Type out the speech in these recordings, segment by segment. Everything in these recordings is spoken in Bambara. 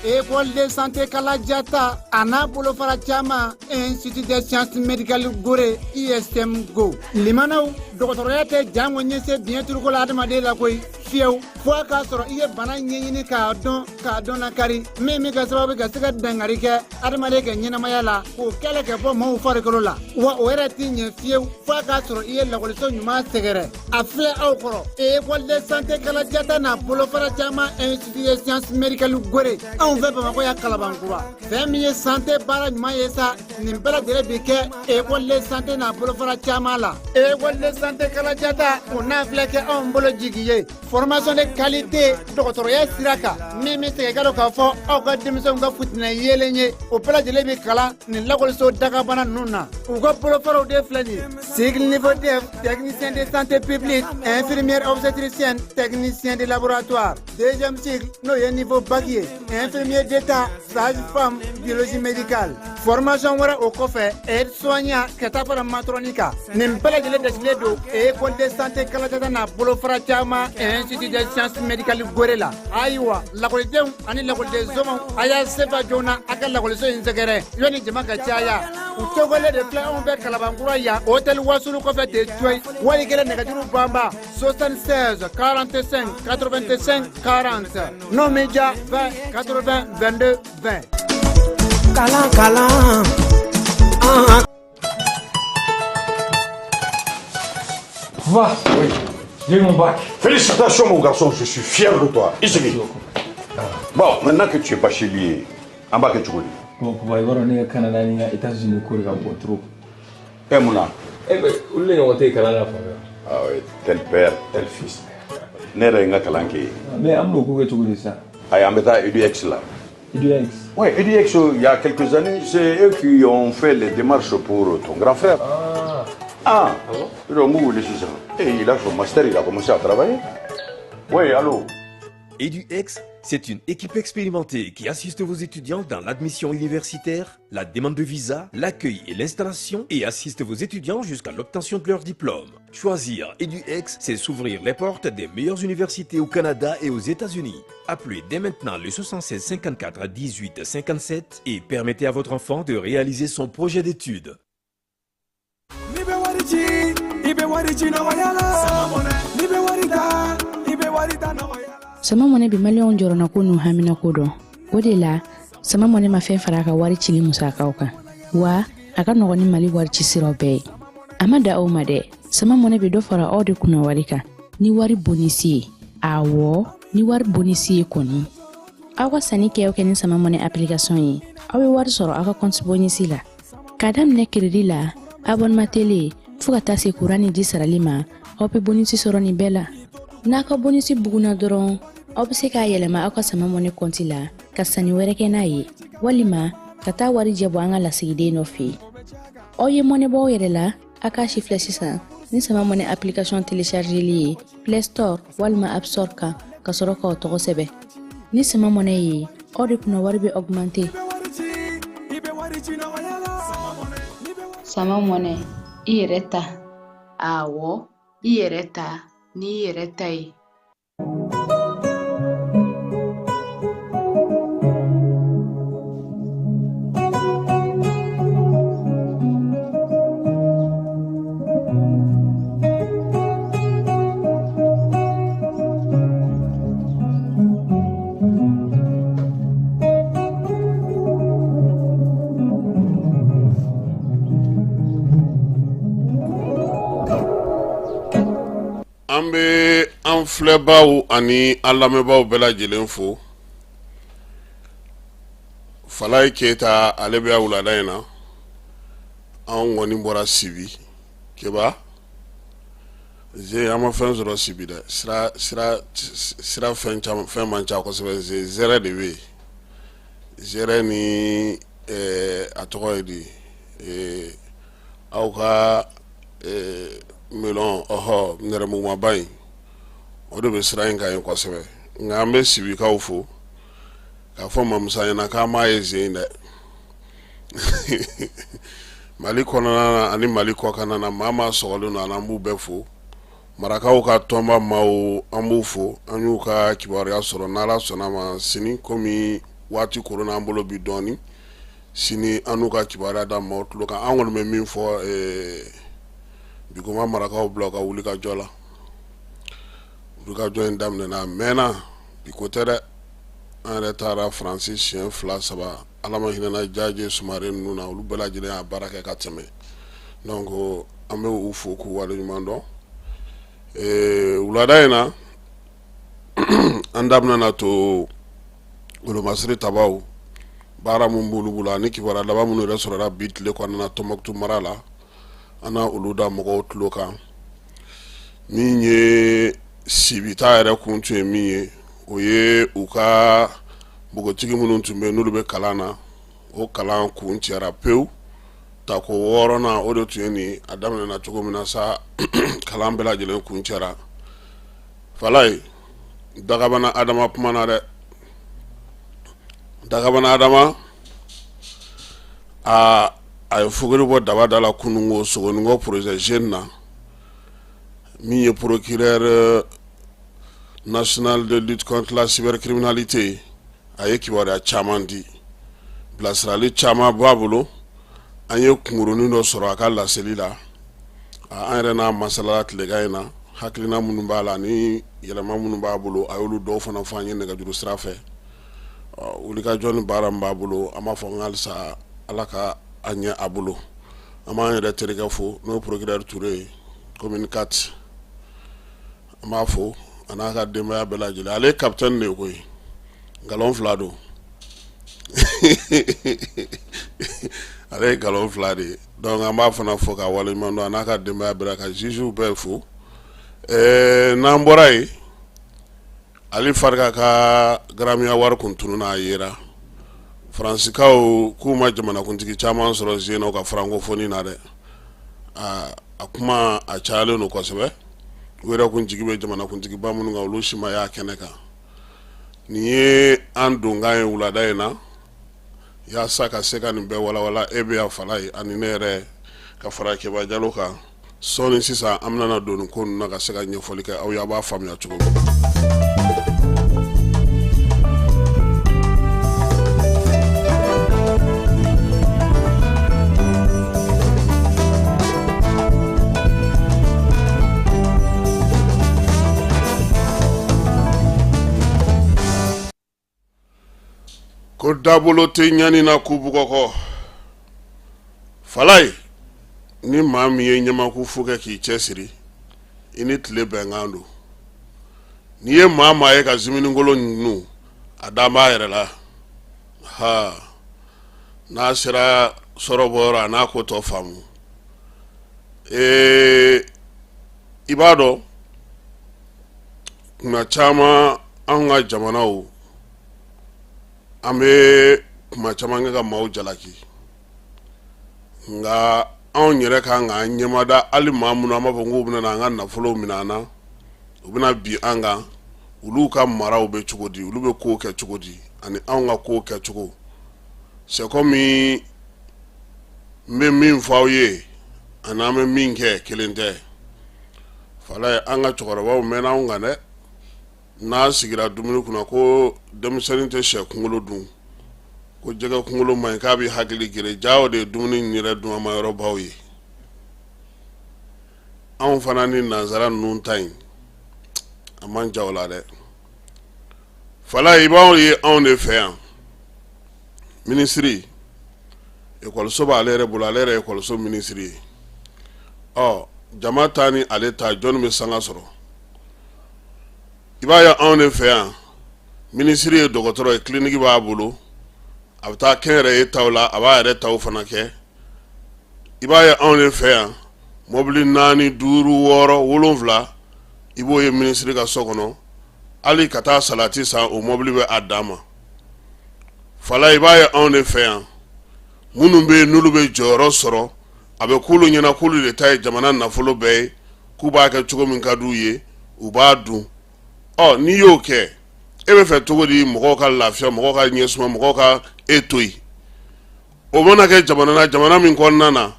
École de santé Kalajata a n'a bolofara caman, Institut des sciences médicales Gore, ISM Go. Limanaw, dɔgɔtɔrɔya tɛ jango ɲɛse biɲɛ turuko la adamaden la koyi, fiyewu, fo a k'a sɔrɔ i ye bana ɲɛɲini k'a dɔn, k'a dɔn lakari, min bɛ kɛ sababu ka se ka dankari kɛ adamaden ka ɲɛnamaya la, k'o kɛlɛ kɛ bɔ maaw farikolo la. Wa o yɛrɛ t'i ɲɛ fiyewu fo a k'a sɔrɔ i ye lakɔliso ɲuman sɛgɛrɛ. A filɛ aw kɔrɔ, École de santé Kalajata n'a bolofara caman, Institut des sciences médicales Gore, anw fɛ Bamakɔ yan, Kalabankura. Fɛn min ye santé baara ɲuman ye sa, nin bɛɛ lajɛlen bi kɛ École de santé n'a bolofara caman la. École de santé Kalajata, o n'a filɛ kɛ anw bolo jigi ye, formation de qualité dɔgɔtɔrɔya sira kan, min bɛ segin ka dɔn k'a fɔ aw ka denmisɛnw ka futinɛ yeelen ye, o bɛɛ lajɛlen bɛ kalan nin lakɔliso dagabana ninnu na. U ka bolofaraw de filɛ nin ye: cycle niveau DEF, technicien de santé publique, infirmière obstétricienne, technicien de laboratoire; deuxième cycle, n'o ye niveau bac ye, infirmier d'état, sage-femme, biologie médicale. Formation wɛrɛ o kɔfɛ, aide soignant, ka taa fara matron kan. Nin bɛɛ lajɛlen dasigilen don École de santé Kalajata n'a bolofara caman, Institut des sciences médicales Gore la. Ayiwa, lakɔlidenw ani lakɔliden somaw, a y'a sefa joona a ka lakɔliso in sɛgɛrɛ yanni jama ka caya. U tɔgɔlen de filɛ anw bɛ Kalabankura yan, hôtel Wasulu kɔfɛ ten coyi. Wali kɛlɛ nɛgɛjuru banba 76 45 85 40, n'o m'i diya, 20 80 22 20. Kalan kalan. Va. Oui. J'ai eu mon bac. Félicitations, mon garçon, je suis fier de toi. Isigi. Bon, maintenant que tu es bachelier, an b'a kɛ cogo di? Bon, papa, i b'a dɔn ne ka Canada ni ka États-Unis ko de ka bon trop. E mun na? Eh ben, olu de ɲɔgɔn tɛ yen kalan na fan fɛ. Ah oui, tel père, tel fils. Ne yɛrɛ ye n ka kalan kɛ yen. Mais an bɛn'o ko kɛ cogo di sisan? Ayi, an bɛ taa EDUX la. EDUX. Oui, EDUX, il y a quelques années, c'est eux qui ont fait les démarches pour ton grand frère. Ah. Ah, Ah bon? Donc, vous voulez ça. Et il a son master, il a commencé à travailler. Oui, allô? EduX, c'est une équipe expérimentée qui assiste vos étudiants dans l'admission universitaire, la demande de visa, l'accueil et l'installation et assiste vos étudiants jusqu'à l'obtention de leur diplôme. Choisir EduX, c'est s'ouvrir les portes des meilleures universités au Canada et aux États-Unis. Appelez dès maintenant le 76 54 18 57 et permettez à votre enfant de réaliser son projet d'études. N'i bɛ wari ci, i bɛ wari ci nɔgɔya la. N'i bɛ wari ta, i bɛ wari ta nɔgɔya la. Sama Mɔnɛ bɛ maliyɛnw jɔrɔnako n'u haminako dɔn. O de la, Sama Mɔnɛ ma fɛn fara a ka wari cili musakaw kan, wa a ka nɔgɔn ni Mali wari ci siraw bɛɛ ye. A ma da aw ma dɛ, Sama Mɔnɛ bɛ dɔ fara aw de kunna wari kan ni wari bonus ye. Awɔ, ni wari bonus ye kɔni, aw ka sanni kɛ o kɛ ni Sama Mɔnɛ application ye, aw bɛ wari sɔrɔ aw ka compte bonus la, k'a daminɛ crédit la, abonnement télé, fo ka taa se kuran ni ji sarali ma. Aw bɛ bonus sɔrɔ nin bɛɛ la. N'a ka bonus bugunna dɔrɔn, aw bɛ se k'a yɛlɛma aw ka Sama Mɔnɛ kɔnti la ka sanni wɛrɛ kɛ n'a ye, walima ka taa wari jɛ bɔ an ka lasigiden dɔ fɛ yen. Aw ye mɔnɛ bɔ aw yɛrɛ la, a k'a si filɛ sisan ni Sama Mɔnɛ application téléchargeli ye Play Store walima App Store kan, ka sɔrɔ k'aw tɔgɔ sɛbɛn. Ni Sama Mɔnɛ ye, aw de kunna wari bɛ augmenter. I bɛ wari ci nɔgɔya la. Sama Mɔnɛ, i yɛrɛ ta. Awɔ, i yɛrɛ ta n'i yɛrɛ ta ye. An bɛ an filɛbaw ani an lamɛnbaaw bɛɛ lajɛlen fo. Falaye Keyita, ale bɛ wulada in na. An kɔni bɔra Sibi keba ze, an ma fɛn sɔrɔ Sibi dɛ. Sira sira sira, fɛn caman, fɛn man ca kosɛbɛ. Ze zɛrɛ de bɛ yen, zɛrɛ ni a tɔgɔ ye di, aw ka melon, ɔhɔ, nɛrɛmugumaba in, o de bɛ sira in kan yen kosɛbɛ. Nka an bɛ Sibikaw fo k'a fɔ Mamusa ɲɛna k'an m'a ye ze in dɛ. Mali kɔnɔna na ani Mali kɔkanna na, maa maa sɔgɔlen don an b'u bɛɛ fo. Marakaw ka tɔnba maaw, an b'u fo. An y'u ka kibaruya sɔrɔ. N'Ala sɔnna ma, sini komi Waati koronna an bolo bi dɔɔni. Sini an n'u ka kibaruya da maaw tulo kan. An kɔni bɛ min fɔ, Bigoma marakaw bila u ka wuli ka jɔ la. Wuli ka jɔ in daminɛna a mɛnna, bi ko tɛ dɛ. An yɛrɛ taara Faransi siɲɛ 2 3, Ala ma hinɛna Jaje Sumare ninnu na, olu bɛɛ lajɛlen y'a baara kɛ ka tɛmɛ. Donc an bɛ u fo k'u waleɲuman dɔn. Wulada in na, an da bɛna to wolomasiri tabaw baara min b'olu bolo ani kibaruya laban minnu yɛrɛ sɔrɔla bi tile kɔnɔna na Tɔnbukutu mara la, an na olu da mɔgɔw tulo kan. Min ye Sibi ta yɛrɛ kun tun ye min ye, o ye u ka npogotigi minnu tun bɛ n'olu bɛ kalan na, o kalan kun cɛra pewu. Tako 6nan o de tun ye nin, a daminɛna cogo min na sa, kalan bɛɛ lajɛlen kun cɛra. Falaye Dagabana Adama kumana dɛ. Dagabana Adama a ye fuguri bɔ daba da la kununko Sogoninko projet jeune na, min ye procureur national de lutte contre la cybercriminalité. A ye kibaruya caman di, bilasirali caman b'a bolo. An ye kunkurunin dɔ sɔrɔ a ka laseli la. An yɛrɛ n'a masalala tilegan in na, hakilina minnu b'a la ni yɛlɛma minnu b'a bolo, a y'olu dɔw fana fɔ an ye nɛgɛjuru sira fɛ. Wulikajɔ ni baara min b'a bolo, an b'a fɔ n halisa Ala ka a ɲɛ a bolo. An b'an yɛrɛ terikɛ fo, n'o ye procureur Ture ye, commune 4. An b'a fo a n'a ka denbaya bɛɛ lajɛlen. Ale ye capitaine de ye koyi, nkalon fila don. Ale ye nkalon fila de ye. Donc an b'a fana fo ka waleɲuman dɔn, a n'a ka denbaya bɛɛ, ka juges bɛɛ fo. N'an bɔra yen, Ali Farika ka garamiya wari kun tununna, a yera. Faransikaw k'u ma jamanakuntigi caman sɔrɔ zen na ka francophonie na dɛ. A kuma a cayalen don kosɛbɛ. U yɛrɛ kun jigi bɛ jamanakuntigiba minnu kan, olu si ma y'a kɛnɛ kan. Nin ye an donkan ye wulada in na, yaasa ka se ka nin bɛɛ walawala e bɛ yan Falaye ani ne yɛrɛ ka fara Keba Jalo kan. Sɔɔni sisan an bɛna don nin ko ninnu na ka se ka ɲɛfɔli kɛ aw ye, aw b'a faamuya cogo min. Ko dabolo tɛ ɲani na ku bugɔ kɔ. Falaye, ni maa min ye ɲamaku fu kɛ k'i cɛ siri, i ni tile bɛnkan don. N'i ye maa maa ye ka ziminikolo nu, a dan b'a yɛrɛ la. Ha, n'a sera sɔrɔ bɔyɔrɔ, a n'a ko tɔ faamu. Ee, i b'a dɔn, kuma caman anw ka jamanaw, an bɛ kuma caman kɛ ka maaw jalaki, nka anw yɛrɛ kan k'an ɲɛmada. Hali maa minnu an b'a fɔ k'u bɛna an ka nafolo minɛ an na, u bɛna bin an kan, olu ka maraw bɛ cogo di, olu bɛ kow kɛ cogo di, ani anw ka kow kɛcogo. C'est comme n bɛ min fɔ aw ye ani an bɛ min kɛ kelen tɛ. Falaye, an ka cɛkɔrɔbaw mɛnna anw kan dɛ. N'a sigira dumuni kunna ko denmisɛnnin tɛ sɛ kunkolo dun, ko jɛgɛ kunkolo man ɲi, k'a bɛ hakili gere. Ja o de ye dumuni yɛrɛ dun ma yɔrɔbaw ye. Anw fana ni nansara ninnu ta in, a man ja o la dɛ. Falaye, i b'aw ye anw de fɛ yan, minisiri ekɔliso b'ale yɛrɛ bolo, ale yɛrɛ ye ekɔliso minisiri ye. Ɔ, jama ta ni ale ta, jɔnni bɛ sanga sɔrɔ? I b'a ye anw de fɛ yan, minisiri ye dɔgɔtɔrɔ ye, kiliniki b'a bolo, a bɛ taa kɛnyɛrɛye taw la, a b'a yɛrɛ taw fana kɛ. I b'a ye anw de fɛ yan, mɔbili 4, 5, 6, 7, i b'o ye minisiri ka so kɔnɔ. Hali ka taa salati san, o mɔbili bɛ a dan ma. Falaye, i b'a ye anw de fɛ yan, minnu bɛ yen n'olu bɛ jɔyɔrɔ sɔrɔ, a bɛ k'olu ɲɛna k'olu de ta ye jamana nafolo bɛɛ ye, k'u b'a kɛ cogo min ka d'u ye, u b'a dun. Ɔ, n'i y'o kɛ, e bɛ fɛ cogo di mɔgɔw ka lafiya, mɔgɔw ka ɲɛsuma, mɔgɔw ka e to yen? O mana kɛ jamana na, jamana min kɔnɔna na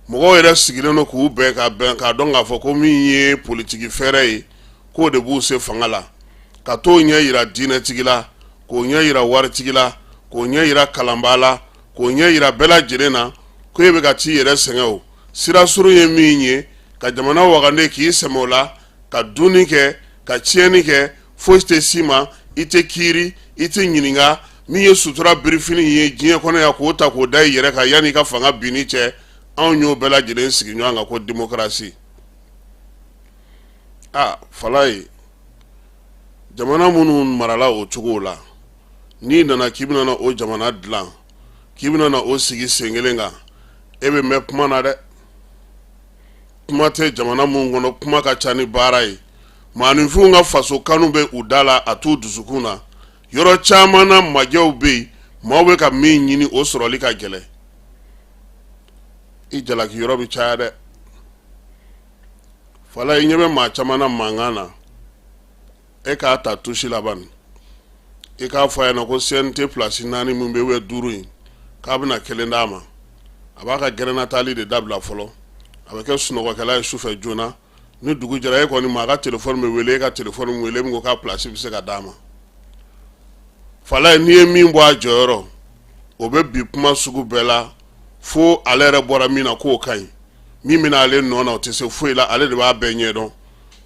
mɔgɔw yɛrɛ sigilen don k'u bɛn ka bɛn k'a dɔn k'a fɔ ko min ye politiki fɛɛrɛ ye, k'o de b'u se fanga la, ka t'o ɲɛ yira diinɛtigi la, k'o ɲɛ yira waritigi la. k'o ɲɛ yira kalanbaa la, k'o ɲɛ yira bɛɛ lajɛlen na ko e bɛ ka t'i yɛrɛ sɛgɛn. O sira surun ye min ye, ka jamana wagande k'i sɛmɛ o la, ka dunni kɛ, ka tiɲɛni kɛ, fosi tɛ s'i ma, i tɛ kiiri, i tɛ ɲininka. Min ye sutura birifini ye diɲɛ kɔnɔ yan, k'o ta k'o da i yɛrɛ kan yanni i ka fanga binni cɛ, anw y'o bɛɛ lajɛlen sigi ɲɔgɔn kan ko démocratie. Aa Falaye, jamana minnu marala o cogo la, n'i nana k'i bɛna o jamana dilan, k'i bɛna o sigi sen kelen kan, e bɛ mɛn kuma na dɛ. Kuma tɛ jamana minnu kɔnɔ, kuma ka ca ni baara ye. Maaninfinw ka faso kanu bɛ u da la, a t'u dusukun na. Yɔrɔ caman na, majɛw bɛ yen, maaw bɛ ka min ɲini, o sɔrɔli ka gɛlɛn. I jalaki yɔrɔ bɛ caya dɛ. Falaye, i ɲɛ bɛ maa caman na mankan na, e k'a ta tusi laban, i k'a fɔ a ɲɛna ko CNT place 4 min bɛ ou 5 in, k'a bɛna kelen d'a ma. A b'a ka gɛrɛnnatali de dabila fɔlɔ, a bɛ kɛ sunɔgɔkɛla ye sufɛ joona. Ni dugu jɛra, e kɔni maa ka telefɔni bɛ wele, e ka telefɔni wele min ko k'a place bɛ se ka d'a ma. Falaye, n'i ye min bɔ a jɔyɔrɔ, o bɛ bi kuma sugu bɛɛ la, fo ale yɛrɛ bɔra min na k'o ka ɲi. Min bɛna ale nɔ na, o tɛ se foyi la, ale de b'a bɛɛ ɲɛdɔn.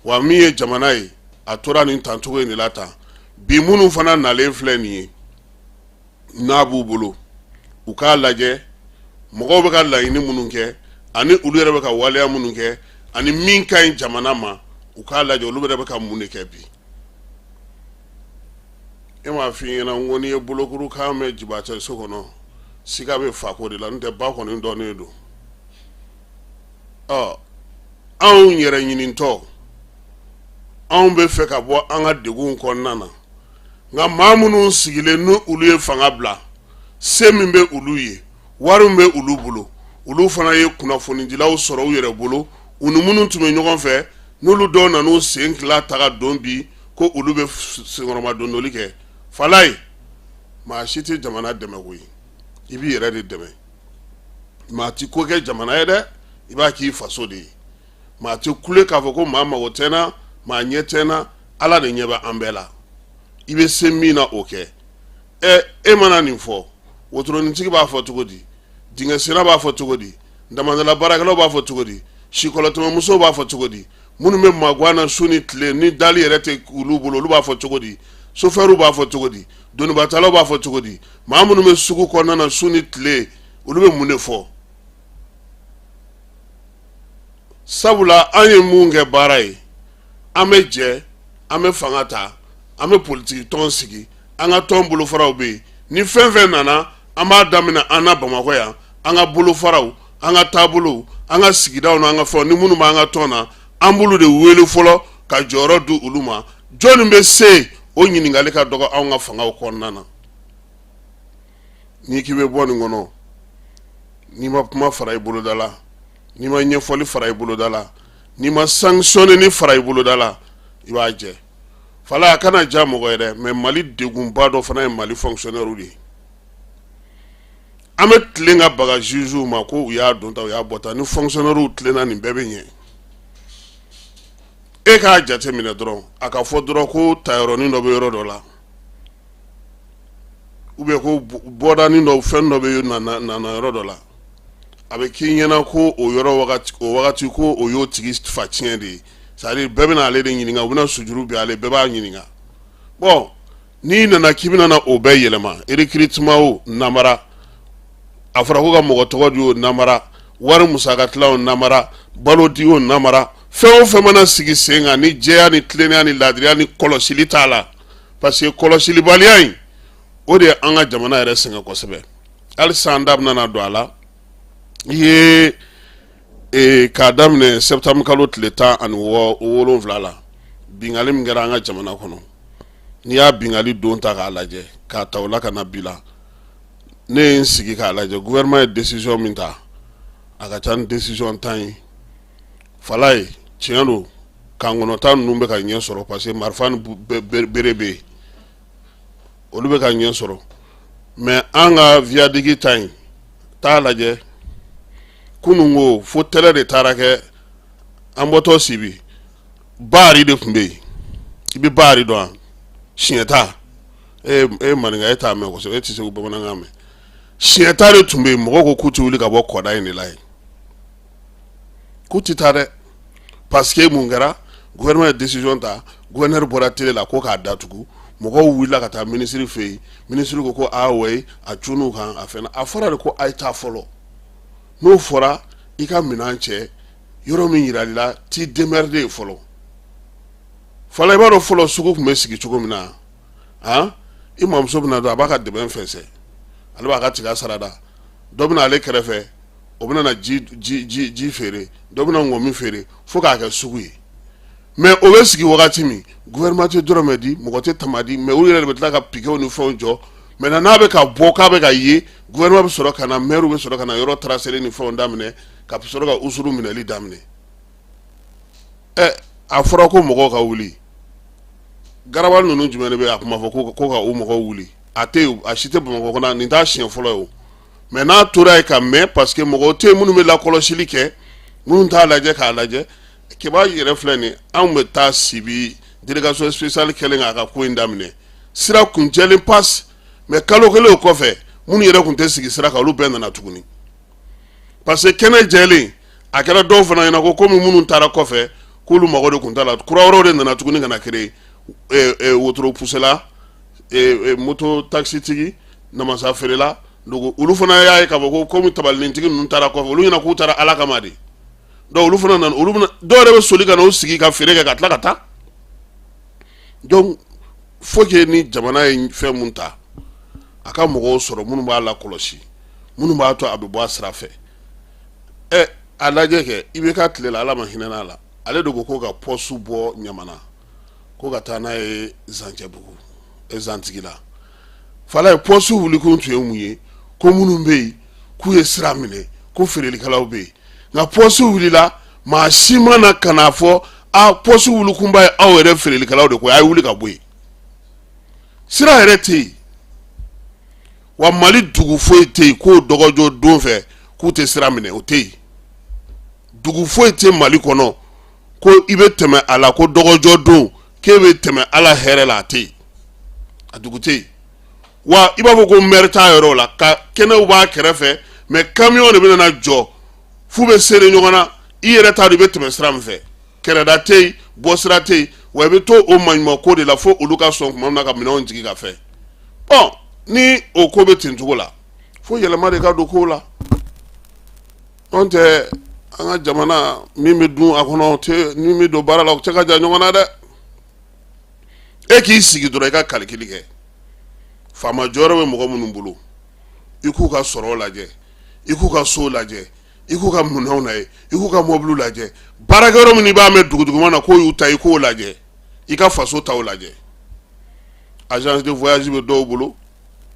Wa min ye jamana ye, a tora nin tancogo in de la tan. Bi minnu fana nalen filɛ nin ye, n'a b'u bolo, u k'a lajɛ mɔgɔw bɛ ka laɲini minnu kɛ ani olu yɛrɛ bɛ ka waleya minnu kɛ ani min ka ɲi jamana ma, u k'a lajɛ olu yɛrɛ bɛ ka mun de kɛ bi. E m'a f'i ɲɛna n ko n'i ye bolokuru kan mɛn jibatɛ so kɔnɔ, siga bɛ fako de la, n'o tɛ ba kɔni dɔnnen don. Ɔ anw yɛrɛ ɲinitɔ, anw bɛ fɛ ka bɔ an ka degun kɔnɔna na, nka maa minnu sigilen ni olu ye fanga bila, se min bɛ olu ye, wari min bɛ olu bolo, olu fana ye kunnafonidilaw sɔrɔ u yɛrɛ bolo. U ni minnu tun bɛ ɲɔgɔn fɛ, n'olu dɔw nan'u sen tila taga don bi ko olu bɛ senkɔrɔma dondoli kɛ. Falaye, maa si tɛ jamana dɛmɛ koyi, i b'i yɛrɛ de dɛmɛ. Maa tɛ ko kɛ jamana ye dɛ, i b'a k'i faso de ye. Maa tɛ kule k'a fɔ ko maa mago tɛ n na, maa ɲɛ tɛ n na. Ala de ɲɛ bɛ an bɛɛ la. I bɛ se min na, o kɛ. Ɛ e mana nin fɔ, wotoronintigi b'a fɔ cogo di? Dingɛsenna b'a fɔ cogo di? Damadala baarakɛlaw b'a fɔ cogo di? Sikɔlɔtɔmɔmusow b'a fɔ cogo di? Minnu bɛ magan na su ni tile, ni dali yɛrɛ tɛ olu bolo, olu b'a fɔ cogo di? Sofɛriw b'a fɔ cogo di? Donibatalaw b'a fɔ cogo di? Maa minnu bɛ sugu kɔnɔna na su ni tile, olu bɛ mun de fɔ? Sabula an ye mun kɛ baara ye, an bɛ jɛ, an bɛ fanga ta, an bɛ politiki tɔn sigi, an ka tɔn bolofaraw bɛ yen. Ni fɛn fɛn nana, an b'a daminɛ an na Bamakɔ yan, an ka bolofaraw, an ka taabolow, an ka sigidaw n'an ka fɛnw, ni minnu b'an ka tɔn na, an b'olu de wele fɔlɔ ka jɔyɔrɔ di olu ma. Jɔnni bɛ se o ɲininkali ka dɔgɔ anw ka fangaw kɔnɔna na? N'i k'i bɛ bɔ nin kɔnɔ, n'i ma kuma fara i boloda la, n'i ma ɲɛfɔli fara i boloda la, n'i ma sanctionner fara i boloda la, i b'a jɛ. Falaye, a kana diya mɔgɔ ye dɛ, mais Mali degunba dɔ fana ye Mali fonctionnaire de ye. An bɛ tilen ka baga juges ma ko u y'a don tan, u y'a bɔ tan. Ni fonctionnaire tilenna, nin bɛɛ bɛ ɲɛ. E k'a jate minɛ dɔrɔn, a ka fɔ dɔrɔn ko tayɔrɔnin dɔ bɛ yɔrɔ dɔ la, ou bien ko bɔdanin dɔ, fɛn dɔ bɛ na yɔrɔ dɔ la, a bɛ k'i ɲɛna ko o yɔrɔ wagati, o wagati ko o y'o tigi fa tiɲɛ de ye. C'est à dire bɛɛ bɛna ale de ɲininka, u bɛna sujuru bin ale, bɛɛ b'a ɲininka. Bon, n'i nana k'i bɛna o bɛɛ yɛlɛma, recrutement o namara, a fɔra ko ka mɔgɔ tɔgɔ di o namara, wari musaka tila o namara, balo di o namara, fɛn o fɛn mana sigi sen kan ni jɛya ni tilennenya ni laadiriya ni kɔlɔsili t'a la, parce que kɔlɔsilibaliya in, o de ye an ka jamana yɛrɛ sɛgɛn kosɛbɛ. Halisa an da bɛna don a la. I ye k'a daminɛ septembre kalo tile 17 la, bingali min kɛra an ka jamana kɔnɔ, n'i y'a bingali don ta k'a lajɛ, k'a ta o la ka na bi la, ne ye n sigi k'a lajɛ, gouvernement ye décision min ta, a ka ca ni décision 10 ye. Falaye, tiɲɛ don, camp kɔnɔta ninnu bɛ ka ɲɛ sɔrɔ, parce que marifa ni bere bɛ yen, olu bɛ ka ɲɛ sɔrɔ. Mais an ka viaduc ta in, t'a lajɛ, kunun ko fo tɛlɛ de taara kɛ. An bɔtɔ Sibi, baari de tun bɛ yen. I bɛ baari dɔn, siɲɛ ta E e maninka, e t'a mɛn kosɛbɛ, e tɛ segu bamanankan mɛn. Siɲɛ ta de tun bɛ yen, mɔgɔw ko k'u tɛ wuli ka bɔ kɔda in de la yen, k'u tɛ taa dɛ, parce que mun kɛra? Gouvernement ye décision ta, gouverneur bɔra télé la ko k'a datugu. Mɔgɔw wulila ka taa ministre fɛ yen. Ministre ko ko aa ouais, a cun'u kan, a fɛn a fɔra de ko a ye taa fɔlɔ. N'o fɔra, i ka minɛn cɛ yɔrɔ min yirali la, t'i démerder yen fɔlɔ. Fɔlɔ, i b'a dɔn fɔlɔ sugu tun bɛ sigi cogo min na, han, i mamuso bɛna don, a b'a ka dɛbɛn fɛnsɛ, ale b'a ka tiga sarada, dɔ bɛna ale kɛrɛfɛ, o bɛna na ji ji ji ji feere, dɔ bɛna ŋɔmi feere, fo k'a kɛ sugu ye. Mais o bɛ sigi wagati min, gouvernement tɛ dɔrɔmɛ di, mɔgɔ tɛ tama di, mais u yɛrɛ de bɛ tila ka piquetw ni fɛnw jɔ. Maintenant, n'a bɛ ka bɔ k'a bɛ ka ye, gouvernement bɛ sɔrɔ ka na, maire bɛ sɔrɔ ka na yɔrɔ traceli ni fɛnw daminɛ, ka sɔrɔ ka usuru minɛli daminɛ. Ɛ, a fɔra ko mɔgɔw ka wuli. Garabali ninnu jumɛn de bɛ a kuma fɔ ko ka u mɔgɔw wuli? A tɛ yen, a si tɛ Bamakɔ kɔnɔ. Nin t'a siɲɛ fɔlɔ ye o. Mais n'a tora yen ka mɛn, parce que mɔgɔw tɛ yen minnu bɛ lakɔlɔsili kɛ, minnu t'a lajɛ k'a lajɛ. Keba yɛrɛ filɛ nin, anw bɛ taa Sibi, délégation spéciale kɛlen k'a ka ko in daminɛ, sira kun jɛlen pas. Mais kalo kelen o kɔfɛ, minnu yɛrɛ tun tɛ sigi sira kan, olu bɛɛ nana tuguni, parce que kɛnɛ jɛlen, a kɛra dɔw fana ɲɛna ko komi minnu taara kɔfɛ, k'olu mago de tun t'a la. Kura wɛrɛw de nana tuguni ka na créer: wotoro pusela, moto taxitigi, namasa feerela. Olu fana y'a ye k'a fɔ ko komi tabalinintigi ninnu taara kɔfɛ, olu ɲɛna k'u taara Ala kama de. Donc olu fana nana, olu dɔw yɛrɛ bɛ soli ka na u sigi ka feere kɛ ka tila ka taa. Donc faut que ni jamana ye fɛn mun ta, a ka mɔgɔw sɔrɔ minnu b'a lakɔlɔsi, minnu b'a to a bɛ bɔ a sira fɛ. Ɛ, a lajɛ kɛ, i bɛ ka tile la, Ala ma hinɛ n'a la, ale de ko ko ka poste bɔ Ɲamana ko ka taa n'a ye Zancɛbugu, Zantigila. Fala ye poste wulikun tun ye mun ye? Ko minnu bɛ yen k'u ye sira minɛ, ko feerelikɛlaw bɛ yen. Nka poste wulila, maa si ma na ka n'a fɔ a poste wulikunba ye aw yɛrɛ feerelikɛlaw de ko a ye wuli ka bɔ yen. Sira yɛrɛ tɛ yen wa. Mali dugu foyi tɛ yen k'o dɔgɔjɔ don fɛ k'u tɛ sira minɛ, o tɛ yen. Dugu foyi tɛ Mali kɔnɔ ko i bɛ tɛmɛ a la ko dɔgɔjɔ don k'e bɛ tɛmɛ Ala hɛrɛ la, a tɛ yen, a dugu tɛ yen wa. I b'a fɔ ko maire t'a yɔrɔ la, ka kɛnɛw b'a kɛrɛfɛ, mais camion de bɛ na jɔ f'u bɛ sere ɲɔgɔn na. I yɛrɛ t'a dɔn i bɛ tɛmɛ sira min fɛ, kɛrɛda tɛ yen, bɔ sira tɛ yen wa. I bɛ to o maɲuman de la fo olu ka sɔn tuma min na ka minɛnw jigin ka fɛ. Bɔn, ni o ko bɛ ten cogo la, fo yɛlɛma de ka don kow la. N'o tɛ, an ka jamana min bɛ dun a kɔnɔ tɛ min bɛ don baara la, o cɛ ka jan ɲɔgɔn na dɛ. E k'i sigi dɔrɔn, i ka calcul kɛ. Faama jɔyɔrɔ bɛ mɔgɔ minnu bolo, i k'u ka sɔrɔ lajɛ, i k'u ka so lajɛ, i k'u ka minɛnw lajɛ, i k'u ka mɔbiliw lajɛ, baarakɛyɔrɔ min i b'a mɛn duguduguma na k'o y'u ta, i k'o lajɛ, i ka faso taw lajɛ. Agence de voyage bɛ dɔw bolo,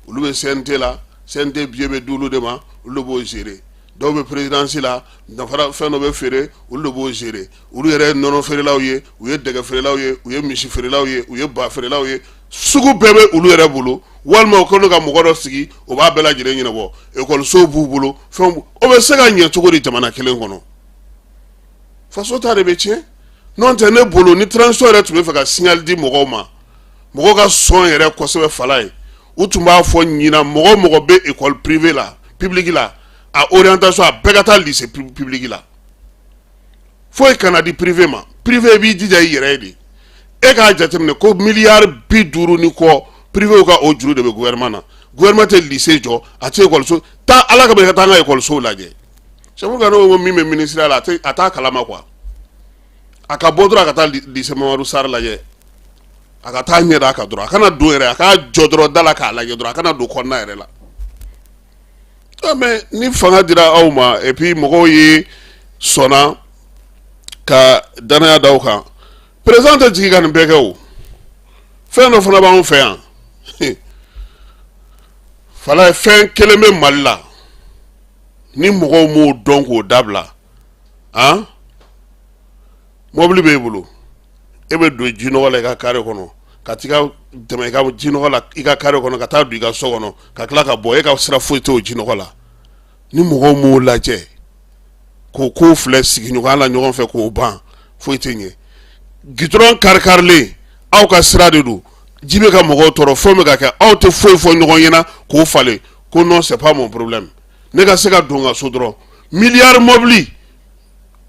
olu bɛ CNT la, CNT billet bɛ di olu de ma, olu de b'o gérer. Dɔw bɛ présidence la, dafara fɛn dɔ bɛ feere, olu de b'o gérer. Olu yɛrɛ ye nɔnɔ feerelaw ye, u ye dɛgɛ feerelaw ye, u ye misi feerelaw ye, u ye ba feerelaw ye, sugu bɛɛ bɛ olu yɛrɛ bolo. Walima u kɛlen ka mɔgɔ dɔ sigi, o b'a bɛɛ lajɛlen ɲɛnabɔ. Ekɔlisow b'u bolo, fɛn o bɛ se ka ɲɛ cogo di jamana kelen kɔnɔ? Faso ta de bɛ tiɲɛ. N'o tɛ, ne bolo, ni transition yɛrɛ tun bɛ fɛ ka signal di mɔgɔw ma, mɔgɔw ka sɔn yɛrɛ kosɛbɛ, fala ye, u tun b'a fɔ ɲinan, mɔgɔ mɔgɔ bɛ école privée la, publique la, a orientation a bɛɛ ka taa lycée public la, foyi kana di privé ma. Privé b'i jija i yɛrɛ ye de. E k'a jateminɛ ko miliyari 50 ni kɔ, privé ka o juru de bɛ gouvernement na. Gouvernement tɛ lycée jɔ, a tɛ école taa. Ala ka bɛ ka taa an ka école lajɛ. C'est pourquoi ne ko min bɛ ministère la, a t'a kalama quoi. A ka bɔ dɔrɔn, a ka taa lycée Mamadu Sarr lajɛ, a ka taa ɲɛ da a kan dɔrɔn. A kana don yɛrɛ, a k'a jɔ dɔrɔn da la k'a lajɛ dɔrɔn, a kana don kɔnɔna yɛrɛ la. Mais ni fanga dira aw ma, et puis mɔgɔw ye sɔnna ka danaya da aw kan, président tɛ jigin ka nin bɛɛ kɛ o. Fɛn dɔ fana b'anw fɛ yan, fala. Fɛn kelen bɛ Mali la, ni mɔgɔw m'o dɔn k'o dabila, han, mɔbili b'e bolo, e bɛ don jinɔgɔ la i ka carré kɔnɔ, ka t'i ka tɛmɛ i ka jinɔgɔ la i ka carré kɔnɔ, ka taa don i ka so kɔnɔ, ka tila ka bɔ, e ka sira foyi tɛ o jinɔgɔ la. Ni mɔgɔw m'o lajɛ k'o ko filɛ sigiɲɔgɔnya la ɲɔgɔn fɛ k'o ban, foyi tɛ ɲɛ. Gitɔrɔn kari-karilen, aw ka sira de don. Ji bɛ ka mɔgɔw tɔɔrɔ, fɛn bɛ ka kɛ, aw tɛ foyi fɔ ɲɔgɔn ɲɛna k'o falen ko non, c'est pas mon problème, ne ka se ka don n ka so dɔrɔn. Miliyari mɔbili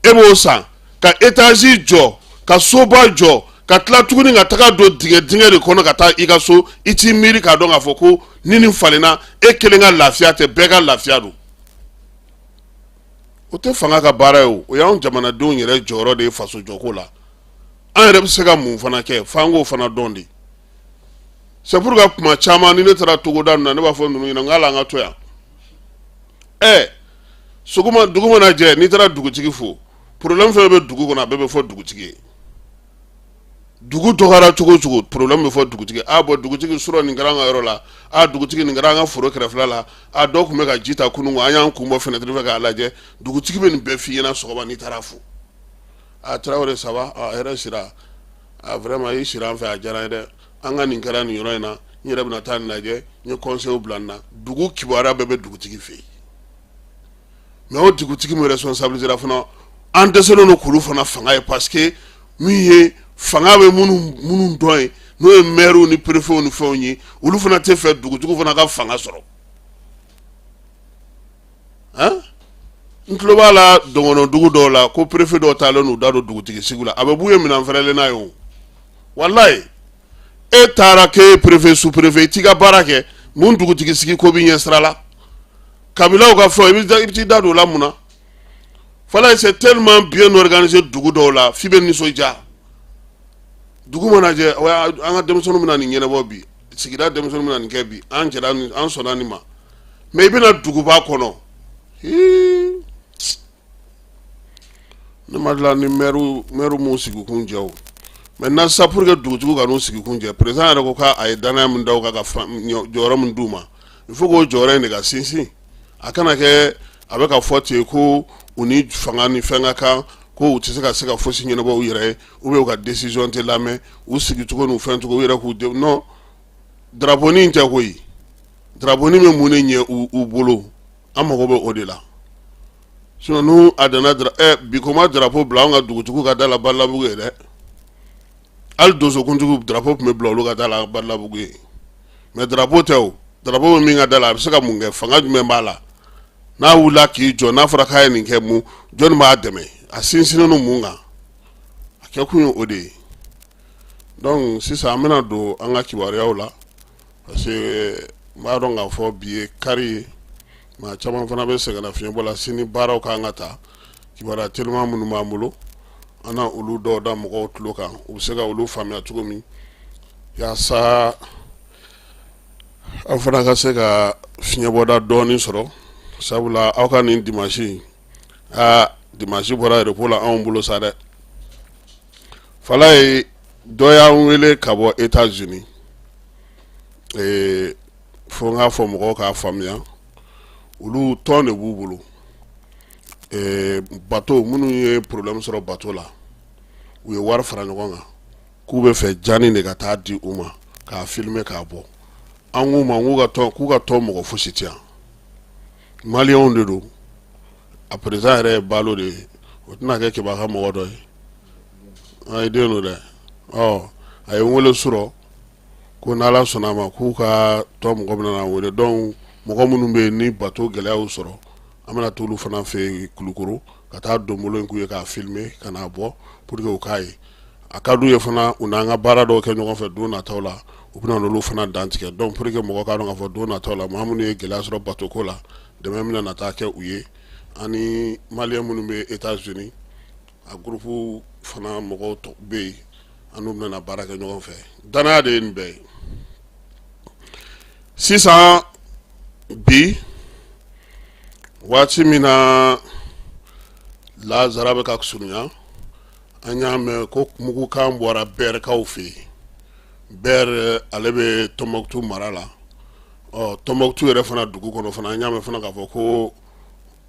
e b'o san ka étage jɔ, ka soba jɔ, ka tila tuguni ka taga don dingɛ dingɛ de kɔnɔ ka taa i ka so. I t'i miiri k'a dɔn k'a fɔ ko ni nin falenna, e kelen ka lafiya tɛ, bɛɛ ka lafiya don. O tɛ fanga ka baara ye, o o y'anw jamanadenw yɛrɛ jɔyɔrɔ de ye faso jɔko la. An yɛrɛ bɛ se ka mun fana kɛ f'an k'o fana dɔn de. C'est pourquoi kuma caman ni ne taara togoda ninnu na, ne b'a fɔ ninnu ɲɛna n k'ale an ka to yan. Ɛ, sɔgɔma dugu mana jɛ, n'i taara dugutigi fo, problème fɛn bɛ dugu kɔnɔ, a bɛɛ bɛ fɔ dugutigi ye. Dugu dɔgɔyara cogo o cogo, problème bɛ fɔ dugutigi. A bɔn, dugutigi, surɔ nin kɛra an ka yɔrɔ la. A dugutigi, nin kɛra an ka foro kɛrɛfɛla la. A dɔw tun bɛ ka ji ta kunun, an y'an kun bɔ fenêtre fɛ k'a lajɛ. Dugutigi bɛ nin bɛɛ f'i ɲɛna sɔgɔma n'i taara fo. A Tarawele, ça va? A hɛrɛ sira. A vraiment, i sira an fɛ, a diyara n ye dɛ. An ka nin kɛra nin yɔrɔ in na, n yɛrɛ bɛna taa nin lajɛ, n ye conseil bila nin na. Dugu kibaruya bɛɛ bɛ dugutigi fɛ yen. Mais o dugutigi min responsabilisera fana, an dɛsɛlen don k'olu fana fanga ye, parce que min ye fanga bɛ minnu dɔn ye, n'o ye maires ni préfets ni fɛnw ye, olu fana tɛ fɛ dugutigiw fana ka fanga sɔrɔ. Han, n tulo b'a la dɔgɔnɔdugu dɔw la ko préfet dɔw taalen n'u da don dugutigi sigi la, a bɛ b'u ye minɛn fɛrɛlen n'a ye. O walayi, e taara k'e ye préfet, sous préfet, i t'i ka baara kɛ, mun dugutigi sigi ko b'i ɲɛ sira la? Kabilaw ka fɛn, i bɛ t'i da don o la mun na? Falaye, c'est tellement bien organisé dugu dɔw la f'i bɛ nisɔndiya. Dugu mana jɛ, an ka denmisɛnninw bɛna nin ɲɛnabɔ bi, sigida denmisɛnninw bɛna nin kɛ bi, an jɛra, an sɔnna nin ma. Mais i bɛna duguba kɔnɔ, ne ma dilan ni maire m'u sigikun jɛ. O maintenant sisan, pour que dugutigiw ka n'u sigikun jɛ, président yɛrɛ ko k'a ye danaya min da u kan ka jɔyɔrɔ min d'u ma, il faut k'o jɔyɔrɔ in de ka sinsin. A kana kɛ a bɛ ka fɔ ten ko u ni fanga ni fɛn ka kan, ko u tɛ se ka fosi ɲɛnabɔ u yɛrɛ ye, ou bien u ka décision tɛ lamɛn, u sigicogo n'u fɛncogo, u yɛrɛ k'u non. Drapeau in tɛ koyi, drapeau bɛ mun de ɲɛ u bolo? An mago bɛ o de la. Sinon n'u a dana bi ko ma drapeau bila anw ka dugutigiw ka da la Badalabugu ye dɛ. Hali donsokuntigiw, drapeau tun bɛ bila olu ka da la Badalabugu ye. Mais drapeau tɛ o, drapeau bɛ min ka da la, a bɛ se ka mun kɛ? Fanga jumɛn b'a la? N'a wulila k'i jɔ, n'a fɔra k'a ye nin kɛ, mun jɔnni b'a dɛmɛ? A sinsinnen don mun kan? A kɛ kun ye o de ye. Donc sisan an bɛna don an ka kibaruyaw la, parce que n b'a dɔn k'a fɔ bi ye kari ye, maa caman fana bɛ sɛgɛnnafiɲɛbɔ la. Sini baaraw kan ka ta. Kibaruya teliman minnu b'an bolo, an na olu dɔw da mɔgɔw tulo kan, u bɛ se ka olu faamuya cogo min, yaasa aw fana ka se ka fiɲɛbɔda dɔɔnin sɔrɔ. Sabula aw ka nin dimanche, aa, dimanche bɔra repos la anw bolo sa dɛ. Falaye, dɔ y'an wele ka bɔ États-Unis. Fo n k'a fɔ mɔgɔw k'a faamuya, olu tɔn de b'u bolo, bateau minnu ye problème sɔrɔ bateau la, u ye wari fara ɲɔgɔn kan k'u bɛ fɛ jani de ka taa di u ma k'a filmer k'a bɔ. An k'u ma k'u ka tɔn mɔgɔ fosi tɛ yan, maliyɛnw de don. A président yɛrɛ ye Balo de ye, o tɛna kɛ Keba ka mɔgɔ dɔ ye, a ye den don dɛ. Ɔ, a ye n wele surɔ ko n'Ala sɔnna a ma, k'u ka tɔn mɔgɔ bɛna na wele. Donc mɔgɔ minnu bɛ yen ni bateau gɛlɛya y'u sɔrɔ, an bɛna t'olu fana fɛ yen Kulukoro ka taa donbolo in k'u ye k'a filmer ka n'a bɔ pour que u k'a ye. A ka d'u ye fana, u n'an ka baara dɔw kɛ ɲɔgɔn fɛ don nataw la, u bɛna n'olu fana dantigɛ. Donc pour que mɔgɔ k'a dɔn k'a fɔ don nataw la, maa minnu ye gɛlɛya sɔrɔ bateau ko la, dɛmɛ bɛna na taa kɛ u ye. Ani maliyɛn minnu bɛ États-Unis, a groupe fana mɔgɔw bɛ yen, an n'u bɛna baara kɛ ɲɔgɔn fɛ. Danaya de ye nin bɛɛ ye. Sisan bi, waati min na lazara bɛ ka surunya, an y'a mɛn ko mugukan bɔra Bɛrɛkaw fɛ yen. Bɛrɛ, ale bɛ Tɔnbɔkutu mara la. Ɔ, Tɔnbɔkutu yɛrɛ fana dugu kɔnɔ fana, an y'a mɛn fana k'a fɔ ko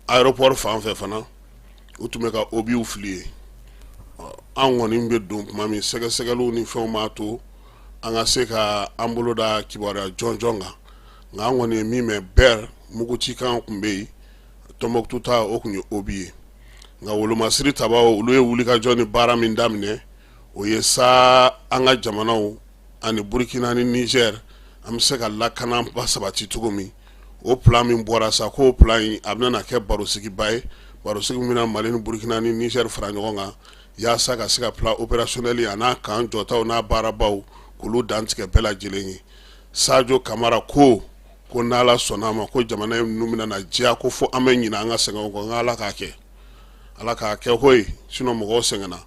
aéroport fan fɛ fana, u tun bɛ ka obusw fili yen. An kɔni bɛ don tuma min, sɛgɛsɛgɛliw ni fɛnw b'a to an ka se ka an bolo da kibaruya jɔnjɔn kan. Nka an kɔni ye min mɛn, Bɛrɛ mugucikan tun bɛ yen, Tɔnbɔkutu ta, o tun ye obus ye. Nka wolomasiri tabaw, olu ye wulikajɔ ni baara min daminɛ, o ye sa an ka jamanaw ani Burkina ni Niger an bɛ se ka lakanaba sabati cogo min. O plan min bɔra sa, k'o plan in a bɛna kɛ barosigiba ye, barosigi min bɛna Mali ni Burkina ni Niger fara ɲɔgɔn kan yaasa ka se ka plan opérationnel a n'a kan jɔtaw n'a baarabaw k'olu dantigɛ bɛɛ lajɛlen ye. Sadio Kamara ko n'Ala sɔnna a ma, ko jamana ninnu bɛna na diya ko fo an bɛ ɲinɛ an ka sɛgɛnw kɔ. Nka Ala k'a kɛ, Ala k'a kɛ koyi, sinon mɔgɔw sɛgɛnna.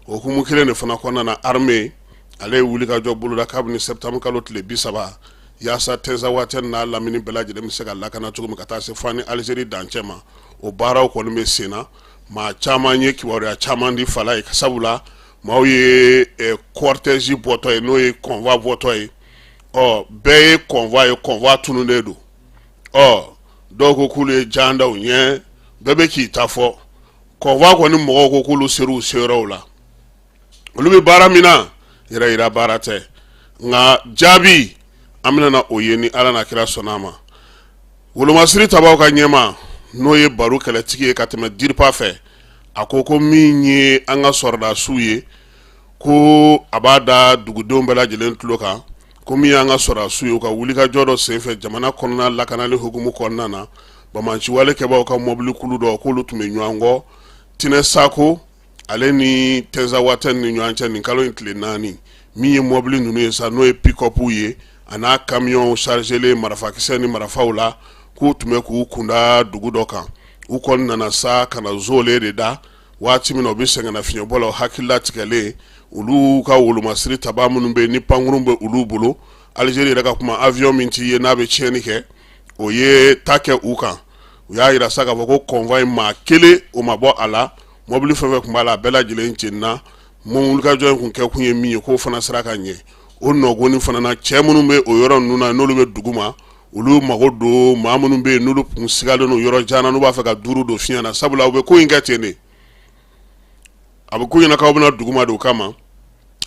O hukumu kelen de fana kɔnɔna na, armée ale ye wulikajɔ boloda kabini septembre kalo tile 30 yaasa Tinzawatɛn n'a lamini bɛɛ lajɛlen bɛ se ka lakana cogo min ka taa se fo ni Algérie dancɛ ma. O baaraw kɔni bɛ sen na. Maa caman ye kibaruya caman di fala ye, sabula maaw ye cortège bɔtɔ ye, n'o ye convoi bɔtɔ ye. Ɔ bɛɛ ye convoi ye, convoi tununnen don. Ɔ dɔw ko k'olu ye jan da u ɲɛ, bɛɛ bɛ k'i ta fɔ. Convoi kɔni mɔgɔw ko k'olu ser'u seyɔrɔw la, olu bɛ baara min na, yɛrɛ yira baara tɛ. Nka jaabi an bɛna na o ye ni Ala n'a kira sɔnna a ma. Wolomasiri tabaw ka ɲɛmaa, n'o ye baro kɛlɛtigi ye ka tɛmɛ DIRPA fɛ, a ko min ye an ka sɔrɔdasiw ye, ko a b'a da dugudenw bɛɛ lajɛlen tulo kan ko min y'an ka sɔrɔdasiw ye, u ka wulikajɔ dɔ senfɛ jamana kɔnɔna lakanali hukumu kɔnɔna na, banbaanciwale kɛbaaw ka mɔbili kulu dɔ k'olu tun bɛ ɲɔgɔn kɔ Tinɛ Sako ale ni Tinzawatɛn ni ɲɔgɔn cɛ nin kalo in tile 4. Min ye mɔbili ninnu ye sa, n'o ye pick-up ye a n'a kamiyɔnw chargelen marifakisɛ ni marifaw la, k'u tun bɛ k'u kunda dugu dɔ kan. U kɔni nana sa ka na zole de da. Waati min na u bɛ sɛgɛnnafiɲɛbɔ la, u hakili latigɛlen, olu ka wolomasiri tabaa minnu bɛ yen ni pankurun bɛ olu bolo, Algérie yɛrɛ ka kuma avion min t'i ye n'a bɛ tiɲɛni kɛ, o ye ta kɛ u kan. U y'a jira sa k'a fɔ ko convoi maa kelen o ma bɔ a la, mɔbili fɛn fɛn tun b'a la, a bɛɛ lajɛlen jenina. Wulikajɔ in kun kɛ kun ye min ye, k'o fana sera ka ɲɛ. O nɔgɔni fana na, cɛ minnu bɛ o yɔrɔ ninnu na, n'olu bɛ dugu ma, olu mago don maa minnu bɛ yen n'olu kun sigalen don yɔrɔ jan na, n'u b'a fɛ ka duuru don fiɲɛ na, sabula u bɛ ko in kɛ ten de. A bɛ k'u ɲɛna k'aw bɛna dugu ma de, o kama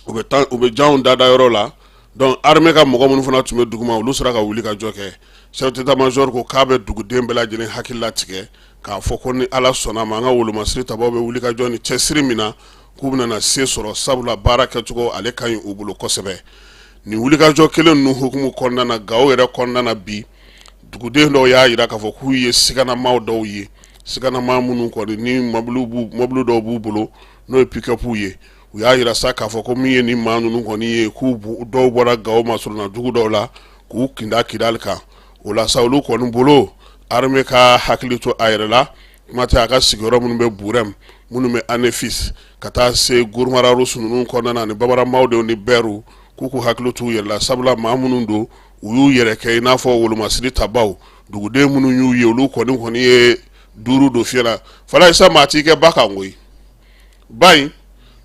u bɛ taa, u bɛ janw dada yɔrɔ la. Donc armée ka mɔgɔ minnu fana tun bɛ dugu ma, olu sera ka wuli ka jɔ kɛ. Chef d'état major ko k'a bɛ duguden bɛɛ lajɛlen hakili latigɛ k'a fɔ ko ni Ala sɔnna ma, an ka wolomasiri tabaw bɛ wuli ka jɔ ni cɛsiri min na, k'u bɛna na se sɔrɔ, sabula baara kɛcogo ale ka ɲi u bolo kosɛbɛ. Nin wulikajɔ kelen ninnu hukumu kɔnɔna na, Gawo yɛrɛ kɔnɔna na bi, duguden dɔw y'a jira k'a fɔ k'u ye siganamaw dɔw ye, siganama minnu kɔni ni mɔbili dɔw b'u bolo, n'o ye pick-up ye. U y'a jira sa k'a fɔ ko min ye ni maa ninnu kɔni ye, k'u dɔw bɔra Gawo masurunna dugu dɔw la k'u kinda Kidali kan. O la sa, olu kɔni bolo, armée ka hakili to a yɛrɛ la, kuma tɛ a ka sigiyɔrɔ minnu bɛ Burɛm, minnu bɛ Anefis, ka taa se Gourma-Rharous ninnu kɔnɔna na, ani Babaramawdenw ni Bɛriw, k'u k'u hakili t'u yɛrɛ la, sabula maa minnu don, u y'u yɛrɛ kɛ i n'a fɔ wolomasiri tabaw. Duguden minnu y'u ye, olu kɔni ye duuru don fiɲɛ na. Falaye sa, maa t'i kɛ ba kan koyi, ba in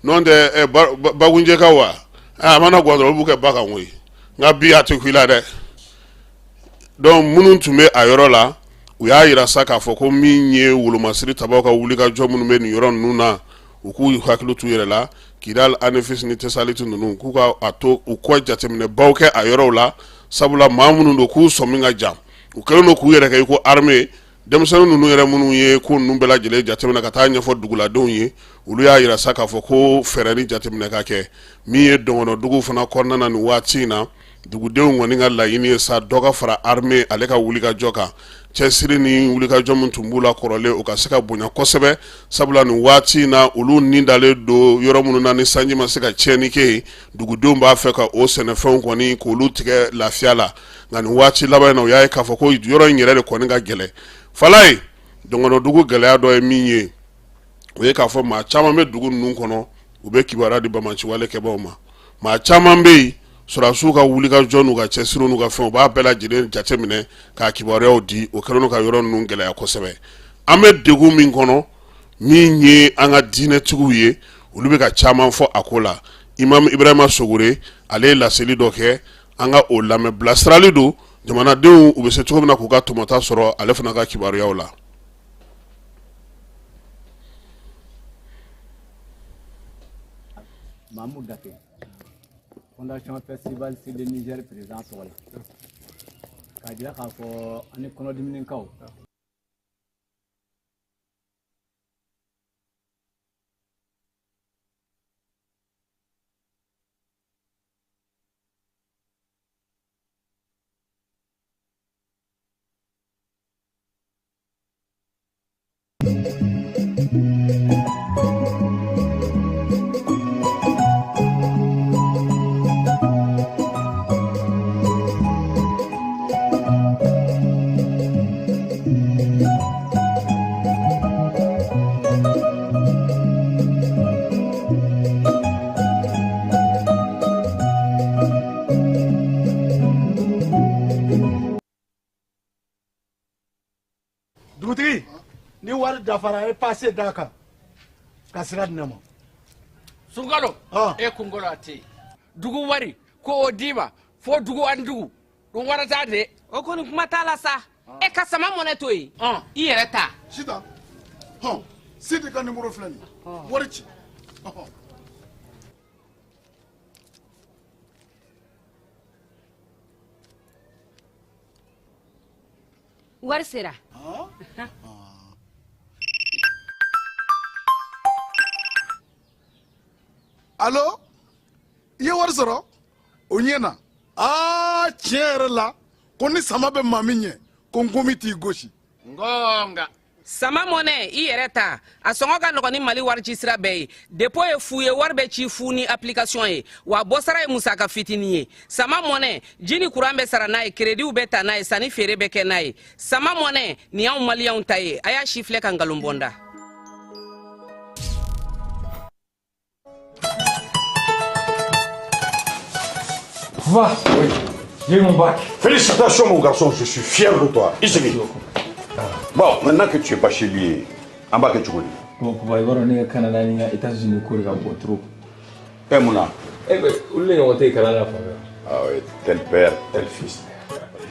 n'o tɛ Bagunjɛkaw wa, a mana gwan dɔrɔn olu b'u kɛ ba kan koyi. Nka bi a tɛ ku i la dɛ. Donc minnu tun bɛ a yɔrɔ la, u y'a jira sa k'a fɔ ko min ye wolomasiri tabaw ka wulikajɔ minnu bɛ nin yɔrɔ ninnu na, u k'u hakili t'u yɛrɛ la Kidali, Anefis ni Tesaliti ninnu, k'u ka a to u kɔ jateminɛbaw kɛ a yɔrɔw la, sabula maa minnu don, k'u sɔmi ka jan, u kɛlen don k'u yɛrɛ kɛ i ko armée. Denmisɛnnin ninnu yɛrɛ minnu ye ko ninnu bɛɛ lajɛlen jateminɛ ka taa ɲɛfɔ duguladenw ye, olu y'a jira sa k'a fɔ ko fɛɛrɛ ni jateminɛ ka kɛ. Min ye dɔngɔnɔdugu fana kɔnɔna na nin waati in na, dugudenw kɔni ka laɲini ye sa dɔ ka fara armée ale ka wulikajɔ kan. Cɛsiri ni wulikajɔ min tun b'u la kɔrɔlen, o ka se ka bonya kosɛbɛ, sabula nin waati in na, olu ni dalen don yɔrɔ minnu na, ni sanji ma se ka tiɲɛni kɛ yen, dugudenw b'a fɛ ka o sɛnɛfɛnw kɔni k'olu tigɛ lafiya la. Nka nin waati laban in na, u y'a ye k'a fɔ ko yɔrɔ in yɛrɛ de kɔni ka gɛlɛn. Falaye, dɔngɔnɔdugu gɛlɛya dɔ ye min ye, o ye k'a fɔ maa caman bɛ dugu ninnu kɔnɔ, u bɛ kibaruya di banbaanciwale kɛbaaw ma. Maa caman bɛ yen, sɔrɔdasiw ka wulikajɔ n'u ka cɛsiri n'u ka fɛn, u b'a bɛɛ lajɛlen jateminɛ k'a kibaruyaw di. O kɛlen don ka yɔrɔ ninnu gɛlɛya kosɛbɛ. An bɛ degun min kɔnɔ, min ye an ka diinɛtigiw ye, olu bɛ ka caman fɔ a ko la. Imam Ibrahima Sogore, ale ye laseli dɔ kɛ, an ka o lamɛn. Bilasirali don jamanadenw, u bɛ se cogo min na k'u ka tɔmɔta sɔrɔ ale fana ka kibaruyaw la. Mahmoud Dake, Fondation Festival Sud Niger président tɔgɔ la, k'a jira k'a fɔ ani kɔnɔdiminikaw Dugutigi, ni wari dafara, e passe d'a kan ka sira di ne ma. Sunkalo, e kunkolo a tɛ yen. Dugu wari ko o d'i ma fo dugu ani dugu ɗum warata de. O kɔni kuma t'a la sa. E ka sama mɔnɛ to yen, i yɛrɛ ta. Sitan, hɔn, Sidi ka nimoro filɛ nin ye, wari ci. Ɔhɔn. Wari sera. Alo, i ye wari sɔrɔ? O ɲɛna. Aa, tiɲɛ yɛrɛ la, ko ni sama bɛ maa min ɲɛ, ko nkomi t'i gosi. Ngonga. Sama mɔnɛ, i yɛrɛ ta, a sɔngɔ ka nɔgɔn ni Mali wari ci sira bɛɛ ye. Dépôt ye fu ye, wari bɛ ci fu ni application ye, wa bɔsara ye musaka fitinin ye. Sama mɔnɛ, ji ni kuran bɛ sara n'a ye, créditw bɛ ta n'a ye, sanni feere bɛ kɛ n'a ye. Sama mɔnɛ nin y'anw maliyɛnw ta ye. A y'a si filɛ ka nkalon bɔ n da. Va. Oui. J'ai eu mon bac. Félicitations, mon garçon, je suis fier de toi. I sigi. Bon, maintenant que tu es bachelier, an b'a kɛ cogo di? Bon, papa, i b'a dɔn ne ka Canada ni n ka États-Unis ko de ka bon trop. E mun na? Eh ben, olu de ɲɔgɔn tɛ yen kalan na fan fɛ. Ah oui, tel père, tel fils.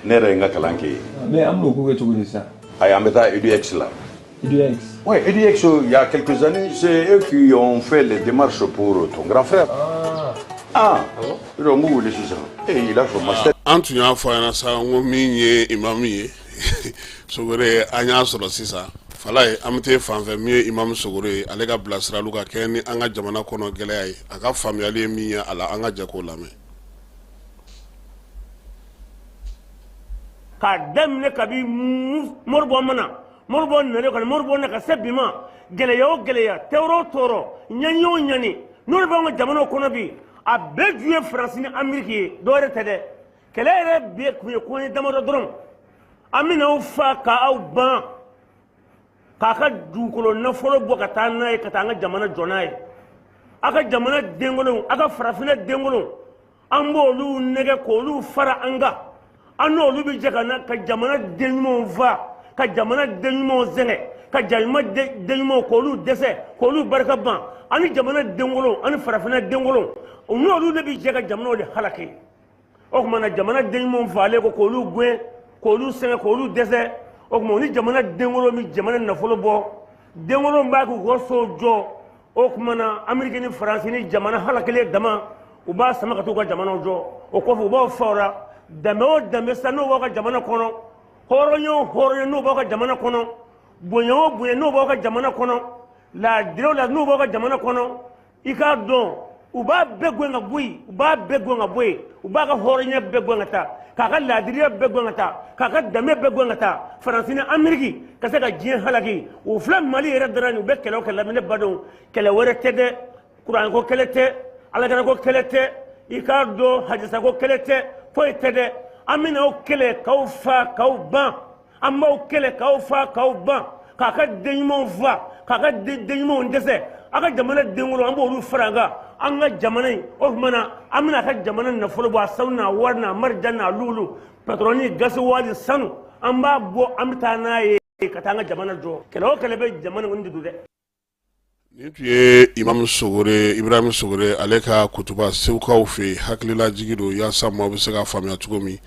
Ne yɛrɛ ye n ka kalan kɛ yen. Mais an bɛn'o ko kɛ cogo di sisan? Ayi, an bɛ taa EDX la. EDX? Oui, EDX, il y a quelques années, c'est eux qui ont fait les démarches pour ton grand frère. Ah. Ah, donc mun wele sisan? Et il a son master. An tun y'a fɔ a ɲɛna sa, n ko min ye imamu ye Sogore, an y'a sɔrɔ sisan. Falaye, an bɛ taa fan fɛ. Min ye imamu Sogore ye, ale ka bilasiraliw ka kɛ ni an ka jamana kɔnɔ gɛlɛya ye, a ka faamuyali ye min ye a la, an ka jɛ k'o lamɛn. K'a daminɛ kabi Moribo mana, Moribo nana ka na, Moribo na ka se bi ma, gɛlɛya o gɛlɛya, tɔɔrɔ o tɔɔrɔ, ɲani o ɲani n'olu b'an ka jamanaw kɔnɔ bi, a bɛɛ ju ye Faransi ni Ameriki ye, dɔwɛrɛ tɛ dɛ. Kɛlɛ yɛrɛ bɛɛ kun ye ko ye damadɔ dɔrɔn. An bɛna aw fa k'aw ban k'a ka dugukolo nafolo bɔ ka taa n'a ye, ka taa an ka jamana jɔ n'a ye. A ka jamana denkolonw, a ka farafinna denkolonw, an b'olu nɛgɛ k'olu fara an kan. An n'olu bɛ jɛ ka na ka jamana den ɲumanw fa, ka jamana den ɲumanw sɛgɛn, ka jamana den ɲumanw k'olu dɛsɛ, k'olu barika ban. Ani jamana denkolonw ani farafinna denkolonw, n'olu de bɛ jɛ ka jamanaw de halaki. O tuma na, jamana den ɲumanw falen ko k'olu gɛn, k'olu sɛgɛn, k'olu dɛsɛ. O tuma ni jamana denkolonw bɛ jamana nafolo bɔ, denkolonw b'a k'u ka sow jɔ. O tuma na, Ameriki ni Faransi ni jamana halakilen dama, u b'a sama ka t'u ka jamanaw jɔ. O kɔfɛ, u b'aw fa o la. Danbe o danbe sa n'o b'aw ka jamana kɔnɔ, hɔrɔnya o hɔrɔnya n'o b'aw ka jamana kɔnɔ, bonya o bonya n'o b'aw ka jamana kɔnɔ, laadira o laadira n'o b'aw ka jamana kɔnɔ, i k'a dɔn u b'a bɛɛ gɛn ka bɔ yen, u b'a bɛɛ gɛn ka bɔ yen. U b'a ka hɔrɔnya bɛɛ gɛn ka taa, k'a ka laadiriya bɛɛ gɛn ka taa, k'a ka danbe bɛɛ gɛn ka taa. Faransi ni Ameriki ka se ka diɲɛ halaki. O filɛ Mali yɛrɛ dara nin, u bɛ kɛlɛ o kɛlɛ la. Ne badenw, kɛlɛ wɛrɛ tɛ dɛ, kuranko kɛlɛ tɛ, alakirako kɛlɛ tɛ, i k'a dɔn hadisako kɛlɛ tɛ, foyi tɛ dɛ. An bɛna aw kɛlɛ k'aw fa k'aw ban. An b'aw kɛlɛ k'aw fa k'aw ban, k'a ka den ɲumanw fa, k'a ka den ɲumanw dɛsɛ. A ka jamana denkolon, an b'olu fara an kan, an ka jamana in. O tuma na, an bɛna a ka jamana nafolo bɔ, a sanu n'a wari n'a marijan n'a lulu, pétrole ni gasoil, sanu, an b'a bɔ, an bɛ taa n'a ye ka taa an ka jamana jɔ. Kɛlɛ o kɛlɛ bɛ jamana in de don dɛ. Nin tun ye Imam Sogore, Ibrahim Sogore, ale ka kutuba Segukaw fɛ yen. Hakililajigi don yaasa maaw bɛ se ka faamuya cogo min.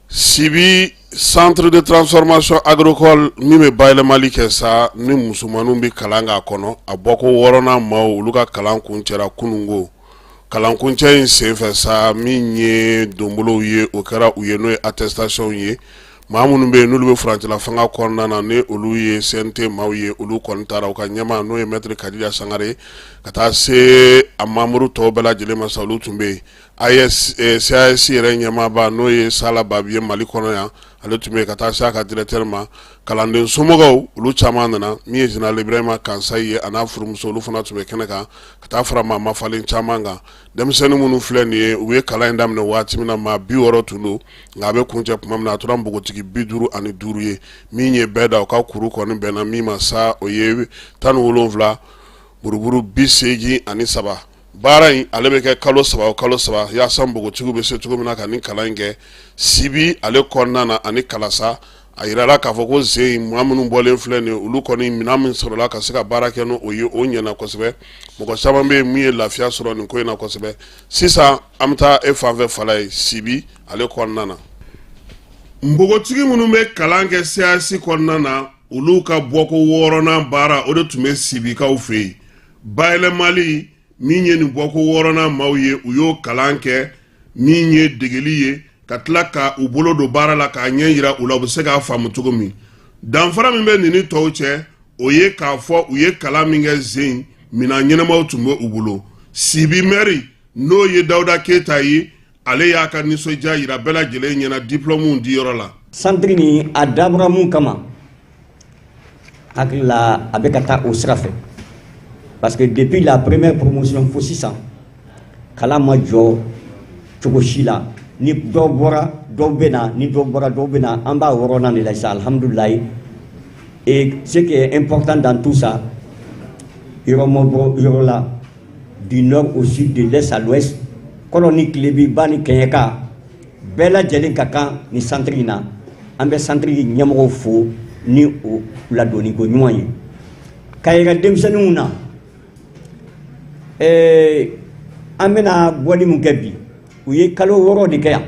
Sibi centre de transformation agricole min bɛ bayɛlɛmali kɛ sa, ni musomanninw bɛ kalan k'a kɔnɔ, a bɔko wɔɔrɔnan maaw, olu ka kalan kuncɛra kununko. Kalankuncɛ in senfɛ sa, min ye donbolow ye, o kɛra u ye, n'o ye attestation ye. Maa minnu bɛ yen n'olu bɛ furancɛla fanga kɔnɔna na, ni olu ye CNT maaw ye, olu kɔni taara u ka ɲɛmaa, n'o ye maître Kadija Sangare, ka taa se a membre tɔw bɛɛ lajɛlen ma sa, olu tun bɛ yen. AES CAS yɛrɛ ɲɛmaaba, n'o ye Sala Babi ye Mali kɔnɔ yan, ale tun bɛ yen, ka taa se a ka directeur ma. Kalanden somɔgɔw, olu caman nana. Min ye général Ibrahima Kansayi ye, a n'a furumuso, olu fana tun bɛ kɛnɛ kan, ka taa fara maa mafalen caman kan. Denmisɛnnin minnu filɛ nin ye, u ye kalan in daminɛ waati min na, maa 60 tun don, nka a bɛ kuncɛ tuma min na, a tora npogotigi 55 ye. Min ye bɛɛ da, u ka kuru kɔni bɛnna min ma sa, o ye 17 buruburu 83. Baara in, ale bɛ kɛ kalo 3 o kalo 3, yaasa npogotigiw bɛ se cogo min na ka nin kalan in kɛ Sibi ale kɔnɔna na ani Kalasa. A yirala k'a fɔ ko zen maa minnu bɔlen filɛ nin olu kɔni minɛn min sɔrɔla ka se ka baara kɛ n'o ye, o ɲɛna kosɛbɛ. Mɔgɔ caman bɛ yen min ye lafiya sɔrɔ nin ko in na kosɛbɛ. Sisan an bɛ taa e fanfɛ Falaye Sibi ale kɔnɔna na. Npogotigi minnu bɛ kalan kɛ CAS kɔnɔna na, olu ka bɔko wɔɔrɔnan baara, o de tun bɛ Sibikaw fɛ yen. Bayɛlɛmali min ye nin bɔko wɔɔrɔnan maaw ye, u y'o kalan kɛ min ye degeli ye, ka tila ka u bolo don baara la k'a ɲɛ yira u la, u bɛ se k'a faamu cogo min. Danfara min bɛ nin ni tɔw cɛ, o ye k'a fɔ u ye kalan min kɛ zen, minɛn ɲɛnamaw tun bɛ u bolo. Sibi mɛri, n'o ye Dawuda Keyita ye, ale y'a ka nisɔndiya yira bɛɛ lajɛlen ɲɛna diplɔmuw diyɔrɔ la. Santiri nin a dabɔra mun kama, hakili la a bɛ ka taa o sira fɛ, parce que depuis la première promotion fo sisan, kalan ma jɔ cogo si la. Ni dɔ bɔra, dɔw bɛ na, ni dɔ bɔra, dɔw bɛ na. An b'a wɔɔrɔnan de la sisan, alhamdulilayi. Et ce qui est important dans tout ça, yɔrɔ ma bɔ yɔrɔ la, du nord au sud, de l'est à l'ouest, kɔrɔn ni tilebin, ba ni kɛɲɛka, bɛɛ lajɛlen ka kan ni santiri in na. An bɛ santiri ɲɛmɔgɔw fo ni o ladonni ko ɲuman ye ka yira denmisɛnninw na. An bɛna bɔli min kɛ bi, u ye kalo 6 de kɛ yan.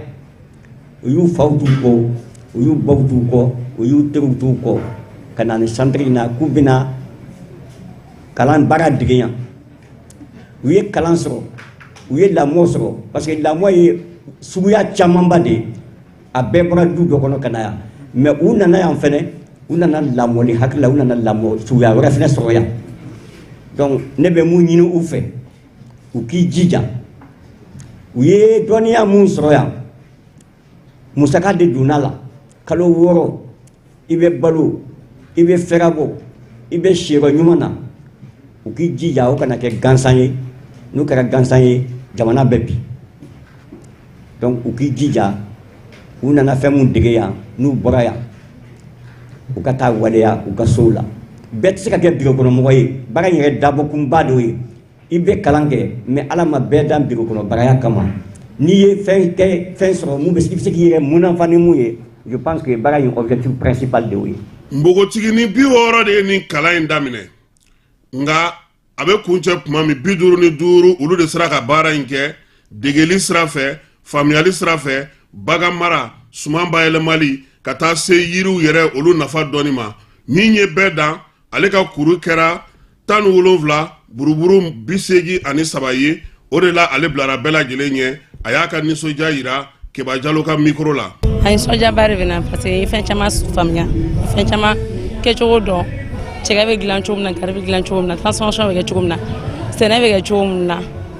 U y'u faw t'u kɔ, u y'u baw t'u kɔ, u y'u teriw t'u kɔ ka na ni santiri in na k'u bɛna kalan baara dege yan. U ye kalan sɔrɔ, u ye lamɔ sɔrɔ, parce que lamɔ ye suguya camanba de ye. A bɛɛ bɔra du dɔ kɔnɔ ka na yan, mais u nana yan fɛnɛ, u nana lamɔli hakili la, u nana lamɔ suguya wɛrɛ fɛnɛ sɔrɔ yan. Donc ne bɛ mun ɲini u fɛ, u k'i jija. U ye dɔnniya mun sɔrɔ yan, musaka de donna la. Kalo 6, i bɛ balo, i bɛ fɛrɛbɔ, i bɛ siyɔrɔ ɲuman na. U k'i jija, o kana kɛ gansan ye. N'o kɛra gansan ye, jamana bɛ bin. Donc u k'i jija, u nana fɛn mun dege yan, n'u bɔra yan, u ka taa waleya u ka sow la. Bɛɛ tɛ se ka kɛ biro kɔnɔmɔgɔ ye. Baara in yɛrɛ dabɔkunba dɔ ye, i bɛ kalan kɛ, mais Ala ma bɛɛ dan biro kɔnɔ baaraya kama. N'i ye fɛn kɛ, fɛn sɔrɔ mun bɛ i bɛ se k'i yɛrɛ munafa ni mun ye, je pense que baara in objectif principal de y'o ye. Npogotiginin 60 de ye nin kalan in daminɛ, nka a bɛ kuncɛ tuma min, 55, olu de sera ka baara in kɛ degeli sira fɛ, faamuyali sira fɛ, bagan mara, suman bayɛlɛmali, ka taa se yiriw yɛrɛ olu nafa dɔnni ma. Min ye bɛɛ dan, ale ka kuru kɛra 17 buruburu 83 ye. O de la ale bilara bɛɛ lajɛlen ɲɛ. A y'a ka nisɔndiya yira Keba Jalo ka mikoro la. A nisɔndiyaba de bɛ n na, parce que n ye fɛn caman faamuya, fɛn caman kɛcogo dɔn. Cɛkɛ bɛ dilan cogo min na, gari bɛ dilan cogo min na, transformation bɛ kɛ cogo min na, sɛnɛ bɛ kɛ cogo min na,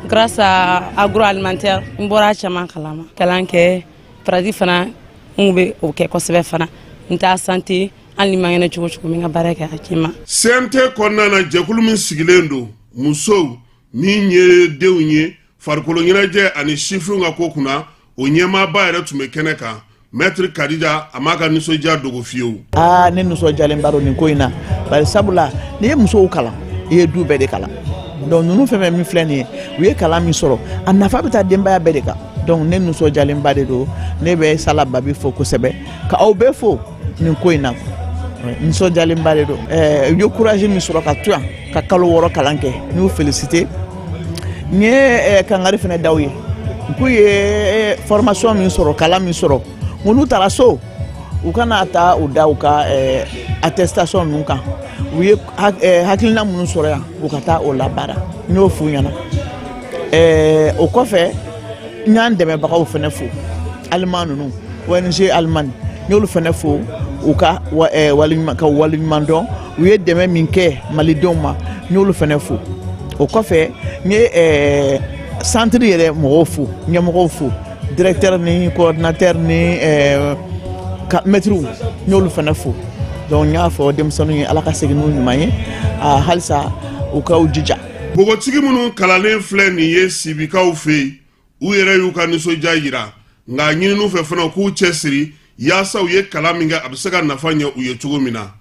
grâce à agroalimentaire, n bɔra a caman kalama. Kalan kɛ pratique fana, n kun bɛ o kɛ kosɛbɛ fana. N t'a santé, hali ni man kɛnɛ cogo cogo, n bɛ n ka baara kɛ a ɲɛ ma. CNT kɔnɔna na, jɛkulu min sigilen don musow min ye denw ye, farikolo ɲɛnajɛ ani sifinw ka ko kunna, o ɲɛmaaba yɛrɛ tun bɛ kɛnɛ kan, Maître Kadija. A m'a ka nisɔndiya dogo fiyewu. Aa, ne nisɔndiyalenba don nin ko in na, bari sabula n'i ye musow kalan, i ye du bɛɛ de kalan. Donc ninnu fɛn fɛn min filɛ nin ye, u ye kalan min sɔrɔ, a nafa bɛ taa denbaya bɛɛ de kan. Donc ne nisɔndiyalenba de don. Ne bɛ Sala Babi fo kosɛbɛ, ka aw bɛɛ fo nin ko in na. Nisɔndiyalenba de don. U ye courage min sɔrɔ ka to yan ka kalo 6 kalan kɛ, n y'u félicité. N ye kangari fana da u ye k'u ye formation min sɔrɔ, kalan min sɔrɔ, n ko n'u taara so, u kana taa u da u ka attestation ninnu kan. U ye hakilina minnu sɔrɔ yan, u ka taa o labaara. N y'o f'u ɲɛna. O kɔfɛ, n y'an dɛmɛbagaw fana fo, aliman ninnu, ONG Allemagne, n y'olu fana fo u ka ka waleɲuman dɔn. U ye dɛmɛ min kɛ malidenw ma, n y'olu fana fo. O kɔfɛ, n ye centre yɛrɛ mɔgɔw fo, ɲɛmɔgɔw fo, directeur ni coordinateur ni maîtrew, n y'olu fana fo. Donc n y'a fɔ denmisɛnninw ye, Ala ka segin n'u ɲuman ye, halisa u ka u jija. Npogotigi minnu kalannen filɛ nin ye Sibikaw fɛ yen, u yɛrɛ y'u ka nisɔndiya yira, nka ɲininiw fɛ fana k'u cɛ siri yaasa u ye kalan min kɛ, a bɛ se ka nafa ɲɛ u ye cogo min na.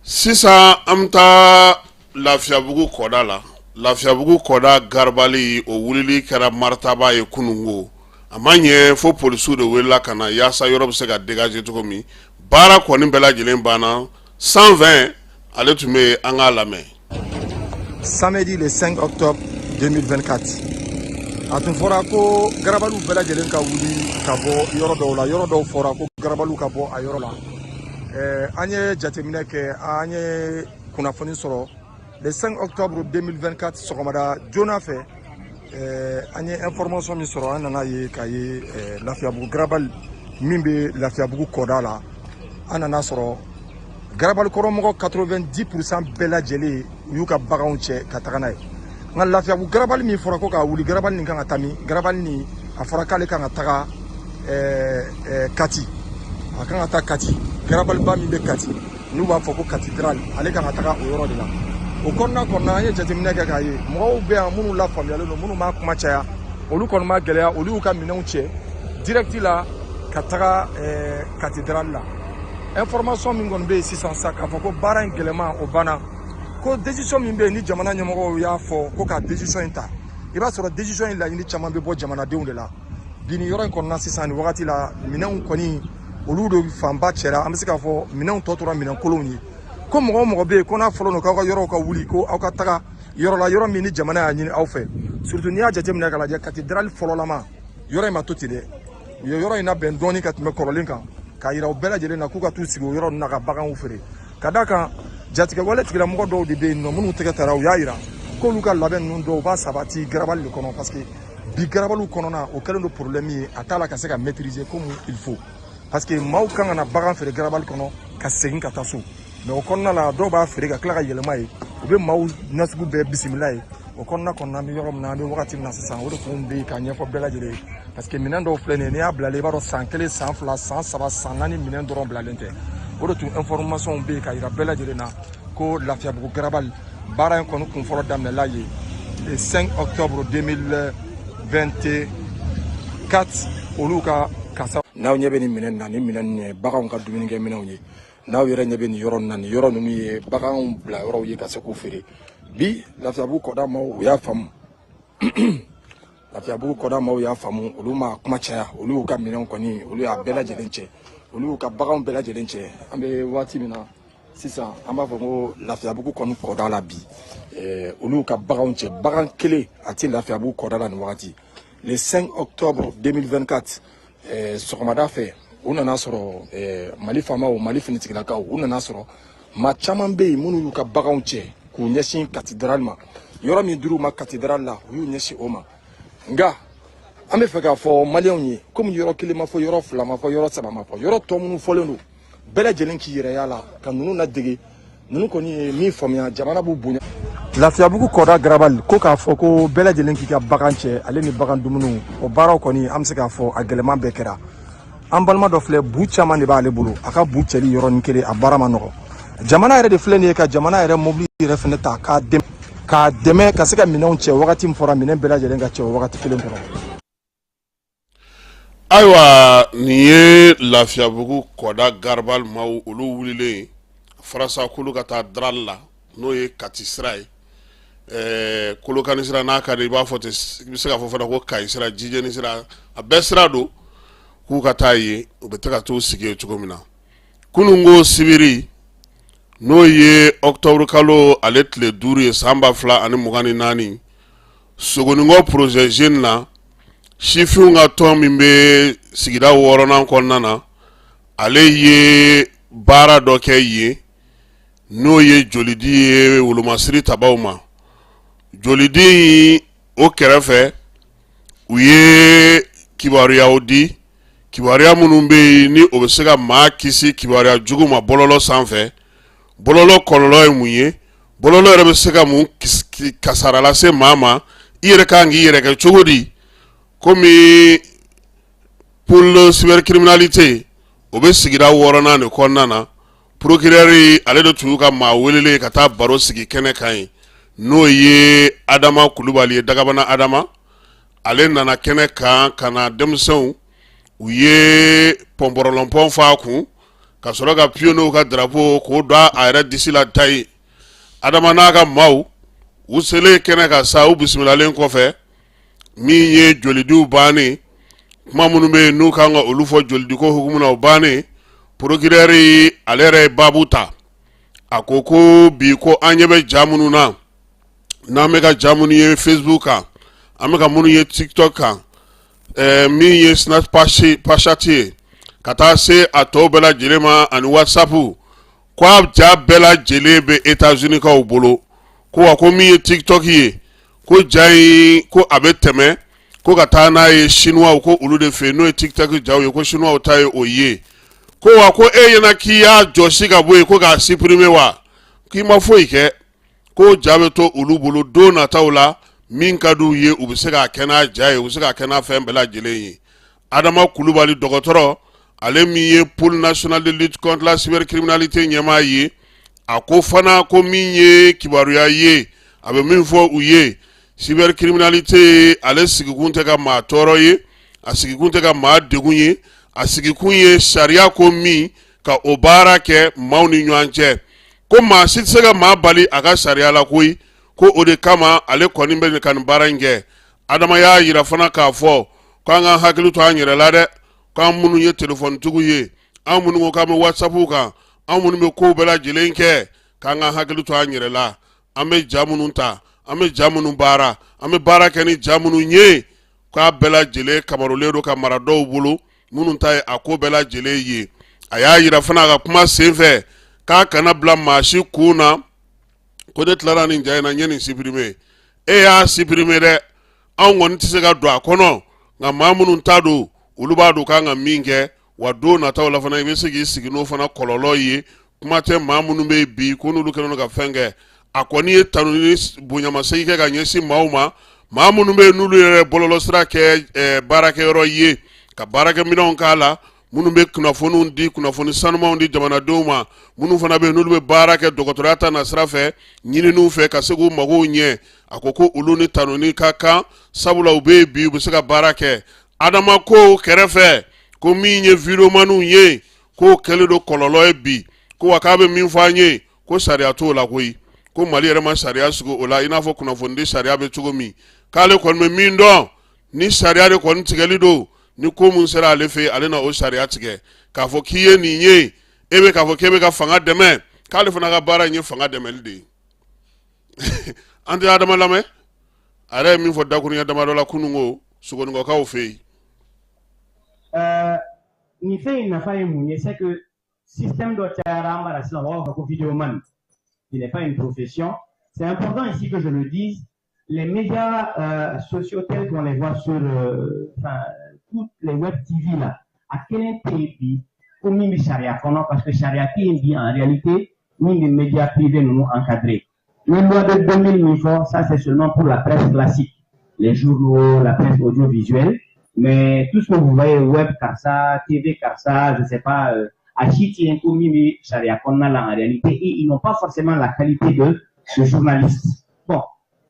Sisan an bɛ taa Lafiyabugu kɔda la. Lafiyabugu kɔda garabali, o wulili kɛra maritaba ye kununko. A ma ɲɛ fo polisiw de welela ka na yaasa yɔrɔ bɛ se ka dégager cogo min. Baara kɔni bɛɛ lajɛlen banna. 120 ale tun bɛ yen, an k'a lamɛn. Samedi le 5 octobre 2024, a tun fɔra ko garabaliw bɛɛ lajɛlen ka wuli ka bɔ yɔrɔ dɔw la. Yɔrɔ dɔw fɔra ko garabaliw ka bɔ a yɔrɔ la. An ye jateminɛ kɛ, an ye kunnafoni sɔrɔ le 5 octobre 2024 sɔgɔmada joona fɛ. An ye information min sɔrɔ, an nana ye k'a ye Lafiyabugu garabali min bɛ Lafiyabugu kɔda la, an nana sɔrɔ garabali kɔrɔmɔgɔ 90% bɛɛ lajɛlen u y'u ka baganw cɛ ka taga n'a ye. Nka Lafiyabugu garabali min fɔra ko k'a wuli, garabali nin kan ka taa min? Garabali nin, a fɔra k'ale kan ka taga Kati, a kan ka taa Kati, garabaliba min bɛ Kati n'u b'a fɔ ko cathédrale, ale kan ka taga o yɔrɔ de la. O kɔnɔna an ye jateminɛ kɛ k'a ye mɔgɔw bɛ yan minnu lafaamuyalen don, minnu m'a kuma caya, olu kɔni ma gɛlɛya, olu y'u ka minɛnw cɛ direct la ka taga cathédrale la. Information min kɔni bɛ yen sisan sa, k'a fɔ ko baara in gɛlɛman o banna, ko décision min bɛ yen ni jamana ɲɛmɔgɔw y'a fɔ ko ka décision in ta, i b'a sɔrɔ décision in laɲini caman bɛ bɔ jamanadenw de la. Bi nin yɔrɔ in kɔnɔna sisan, nin wagati la, minɛnw kɔni olu de fanba cɛra. An bɛ se k'a fɔ minɛnw tɔ tora minɛn kolonw ye. Ko mɔgɔ o mɔgɔ bɛ yen ko n'a fɔlen don k'aw ka yɔrɔw ka wuli, ko aw ka taga yɔrɔ la, yɔrɔ min ni jamana y'a ɲini aw fɛ, surtout n'i y'a jateminɛ k'a lajɛ, cathédrale fɔlɔlama yɔrɔ in ma to ten dɛ. U ye yɔrɔ in labɛn dɔɔni ka tɛmɛ kɔrɔlen kan, k'a yira u bɛɛ lajɛlen na k'u ka t'u sigi o yɔrɔ ninnu na ka baganw feere. Ka d'a kan jatigɛwale tigilamɔgɔ dɔw de bɛ yen nɔ minnu tɛgɛ tara, u y'a yira k'olu ka labɛn ninnu dɔw b'a sabati garabali de kɔnɔ, parce que bi garabaliw kɔnɔna o kɛlen don problème ye, a t'a la ka se ka maîtriser comme il faut, parce que maaw kan ka na bagan feere garabali kɔnɔ ka segin ka taa so, mais o kɔnɔna la dɔw b'a feere ka tila ka yɛlɛma ye, u bɛ maaw nasugu bɛɛ bisimila ye. O kɔnɔna an bɛ yɔrɔ min na, an bɛ wagati min na sisan, o de kun bɛ yen k'a ɲɛfɔ bɛɛ lajɛlen ye, parce que minɛn dɔw filɛ nin ye, n'i y'a bilalen i b'a dɔn san 1, san 2, san 3, san 4 minɛn dɔrɔn bilalen tɛ. O de tun information bɛ yen k'a yira bɛɛ lajɛlen na ko Lafiyabugu garabali baara in kɔni kun fɔlɔ daminɛla yen le 5 octobre 2024. Olu ka kasa n'aw ɲɛ bɛ nin minɛn na, nin minɛn ninnu ye baganw ka dumunikɛminɛnw ye. N'aw yɛrɛ ɲɛ bɛ nin yɔrɔ ninnu na, nin yɔrɔ ninnu ye baganw bila yɔrɔw ye ka se k'u feere. Bi Lafiyabugu kɔda maaw u y'a faamu, Lafiyabugu kɔda maaw y'a faamu, olu ma kuma caya, olu y'u ka minɛnw kɔni, olu y'a bɛɛ lajɛlen cɛ, olu y'u ka baganw bɛɛ lajɛlen cɛ. An bɛ waati min na sisan, an b'a fɔ ko Lafiyabugu kɔni kɔda la bi, olu y'u ka baganw cɛ, bagan kelen a tɛ Lafiyabugu kɔda la nin wagati. Le 5 octobre 2024 sɔgɔmada fɛ, u nana sɔrɔ Mali faamaw, Mali finitigilakaw, u nana sɔrɔ maa caman bɛ yen minnu y'u ka baganw cɛ k'u ɲɛsin cathédrale ma. Yɔrɔ min dir'u ma cathédrale la, u y'u ɲɛsin o ma. Nka an bɛ fɛ k'a fɔ maliyɛnw ye, komi yɔrɔ kelen ma fɔ, yɔrɔ fila ma fɔ, yɔrɔ saba ma fɔ, yɔrɔ tɔ minnu fɔlen don, bɛɛ lajɛlen k'i yɛrɛ y'a la ka ninnu ladege. Ninnu kɔni ye min faamuya, jamana b'u bonya. Lafiyabugu kɔda garabali ko k'a fɔ ko bɛɛ lajɛlen k'i ka bagan cɛ, ale ni bagan dumuniw, o baaraw kɔni an bɛ se k'a fɔ a gɛlɛman bɛɛ kɛra. An balima dɔ filɛ, bu caman de b'ale bolo, a ka bu cɛli yɔrɔnin kelen a baara ma nɔgɔ. Jamana yɛrɛ de filɛ nin ye ka jamana yɛrɛ mobili yɛrɛ fɛnɛ ta k'a dɛmɛ ka se ka minɛnw cɛ. Wagati min fɔra minɛn bɛɛ lajɛlen ka cɛ o wagati kelen kɔnɔ. Ayiwa, nin ye Lafiyabugu kɔda garabali maaw, olu wulilen farasa k'olu ka taa darali la, n'o ye Kati sira ye, Kolokani sira n'a ka di i b'a fɔ ten, i bɛ se k'a fɔ fana ko Kayi sira, Jijeni sira, a bɛɛ sira don, k'u ka taa yen, u bɛ ka t'u sigi yen cogo min na. Kunun ko sibiri, n'o ye octobre kalo ale tile 5 ye san 2024, Sogoninkɔ projet jeune na, sifinw ka tɔn min bɛ sigida wɔɔrɔnan kɔnɔna na, ale ye baara dɔ kɛ yen, n'o ye jolidi ye wolomasiri tabaw ma. Jolidi o kɛrɛfɛ, u ye kibaruyaw di, kibaruya minnu bɛ yen ni o bɛ se ka maa kisi kibaruya jugu ma bɔlɔlɔ sanfɛ. Bɔlɔlɔ kɔlɔlɔ ye mun ye? Bɔlɔlɔ yɛrɛ bɛ se ka mun kasara lase maa ma? I yɛrɛ kan k'i yɛrɛ kɛ cogo di? Komi pôle cybercriminalité o bɛ sigida wɔɔrɔnan de kɔnɔna na, procureur ale de tun y'u ka maa welelen ka taa baro sigi kɛnɛ kan yen, n'o ye Adama Kulubali ye, Dagabana Adama. Ale nana kɛnɛ kan ka na denmisɛnw, u ye pɔnpɔrɔlɔnpɔn f'a kun ka sɔrɔ ka pionniers ka drapeau k'o da a yɛrɛ disi la ta ye. Adama n'a ka maaw, u selen kɛnɛ kan sa, u bisimilalen kɔfɛ, min ye jolidiw bannen, Kuma minnu bɛ yen n'u kan ka olu fɔ jolidiko hukumu na, o bannen, procureur ale yɛrɛ ye baabu ta. A ko ko bi ko an ɲɛ bɛ ja minnu na, n'an bɛ ka ja minnu ye Facebook kan, an bɛ ka minnu ye TikTok kan, min ye Snapchat ye, ka taa se a tɔw bɛɛ lajɛlen ma, ani WhatsApp, ko a ja bɛɛ lajɛlen bɛ États-Unis kaw bolo. Ko wa ko min ye TikTok ye, ko ja in ko a bɛ tɛmɛ ko ka taa n'a ye Chinois ko olu de fɛ yen, n'o ye TikTok jaw ye, ko Chinois ta ye o ye. Ko wa ko e ɲɛna k'i y'a jɔsi ka bɔ yen, ko k'a supprimer wa, k'i ma foyi kɛ, ko ja bɛ to olu bolo. Don nataw la, min ka d'u ye, u bɛ se k'a kɛ n'a ja ye, u bɛ se k'a kɛ n'a fɛn bɛɛ lajɛlen ye. Adama Kulubali dɔgɔtɔrɔ, ale min ye Pôle national de lutte contre la cybercriminalité ɲɛmaa ye, a ko fana ko min ye kibaruya ye, a bɛ min fɔ u ye, cybercriminalité ale sigikun tɛ ka maa tɔɔrɔ ye, a sigikun tɛ ka maa degun ye, a sigikun ye sariya ko min ka o baara kɛ maaw ni ɲɔgɔn cɛ. Ko maa si tɛ se ka maa bali a ka sariya la koyi. Ko o de kama ale kɔni bɛ ka nin baara in kɛ. Adama y'a yira fana k'a fɔ k'an ka hakili to an yɛrɛ la dɛ, k'an minnu ye telefɔnitigiw ye, an minnu ko k'an bɛ WhatsApp kan, an minnu bɛ kow bɛɛ lajɛlen kɛ, k'an ka hakili to an yɛrɛ la. An bɛ ja minnu ta, an bɛ ja minnu baara, an bɛ baara kɛ ni ja minnu ye, k'a bɛɛ lajɛlen kamarolen don ka mara dɔw bolo minnu ta ye a ko bɛɛ lajɛlen ye. A y'a yira fana a ka kuma senfɛ k'a kana bila maa si kun na ko ne tilara nin ja in na, n ye nin supprimer. E y'a supprimer dɛ, anw kɔni tɛ se ka don a kɔnɔ, nka maa minnu ta don, olu b'a dɔn k'an ka min kɛ. Wa don nataw la fana, i bɛ se k'i sigi n'o fana kɔlɔlɔ ye. Kuma tɛ maa minnu bɛ yen bi ko n'olu kɛlen don ka fɛn kɛ. A kɔni ye tanu ni bonyamasegin kɛ ka ɲɛsin maaw ma, maa minnu bɛ yen n'olu yɛrɛ bɔlɔlɔsira kɛ baarakɛyɔrɔ ye, ka baarakɛminɛnw k'a la, minnu bɛ kunnafoniw di, kunnafoni sanumanw di jamanadenw ma, minnu fana bɛ yen n'olu bɛ baara kɛ dɔgɔtɔrɔya ta nasira fɛ, ɲininiw fɛ, ka se k'u magow ɲɛ. A ko ko olu ni tanuni ka kan, sabula u bɛ yen bi, u bɛ se ka baara kɛ. Adama ko kɛrɛfɛ ko min ye videomaniw ye, k'o kɛlen don kɔlɔlɔ ye bi. Ko wa k'a bɛ min fɔ an ye, ko sariya t'o la koyi, ko Mali yɛrɛ ma sariya sigi o la, i n'a fɔ kunnafonidi sariya bɛ cogo min. K'ale kɔni bɛ min dɔn, ni sariya de kɔni tigɛli don, ni ko mun sera ale fɛ yen, ale na o sariya tigɛ. K'a fɔ k'i ye nin ye, e bɛ k'a fɔ k'e bɛ ka fanga dɛmɛ, k'ale fana ka baara in ye fanga dɛmɛli de ye. An tɛ Adama lamɛn, a yɛrɛ ye min fɔ dakuruɲɛ damadɔ la kununko Sogonikɔkaw fɛ yen. Nin fɛn in nafa ye mun ye? C'est que système dɔ cayara an bara sisan, mɔgɔw b'a fɔ ko vidéoman, qui n'est pas une profession. C'est important ici que je le dise, les médias sociaux tels qu'on les voit sur enfin, toutes les web TV là, a kelen tɛ yen bi ko min bɛ sariya kɔnɔ, parce que sariya tɛ yen bi en réalité min bɛ médias privés ninnu encadré. Une loi de 2000 min fɔ, ça c'est seulement pour la presse classique, les journaux, la presse audiovisuelle. Mais tout ce que vous voyez, web karisa, TV karisa, je sais pas, a si tɛ yen ko min bɛ sariya kɔnɔna la en réalité, et ils n'ont pas forcément la qualité de journaliste. Bon,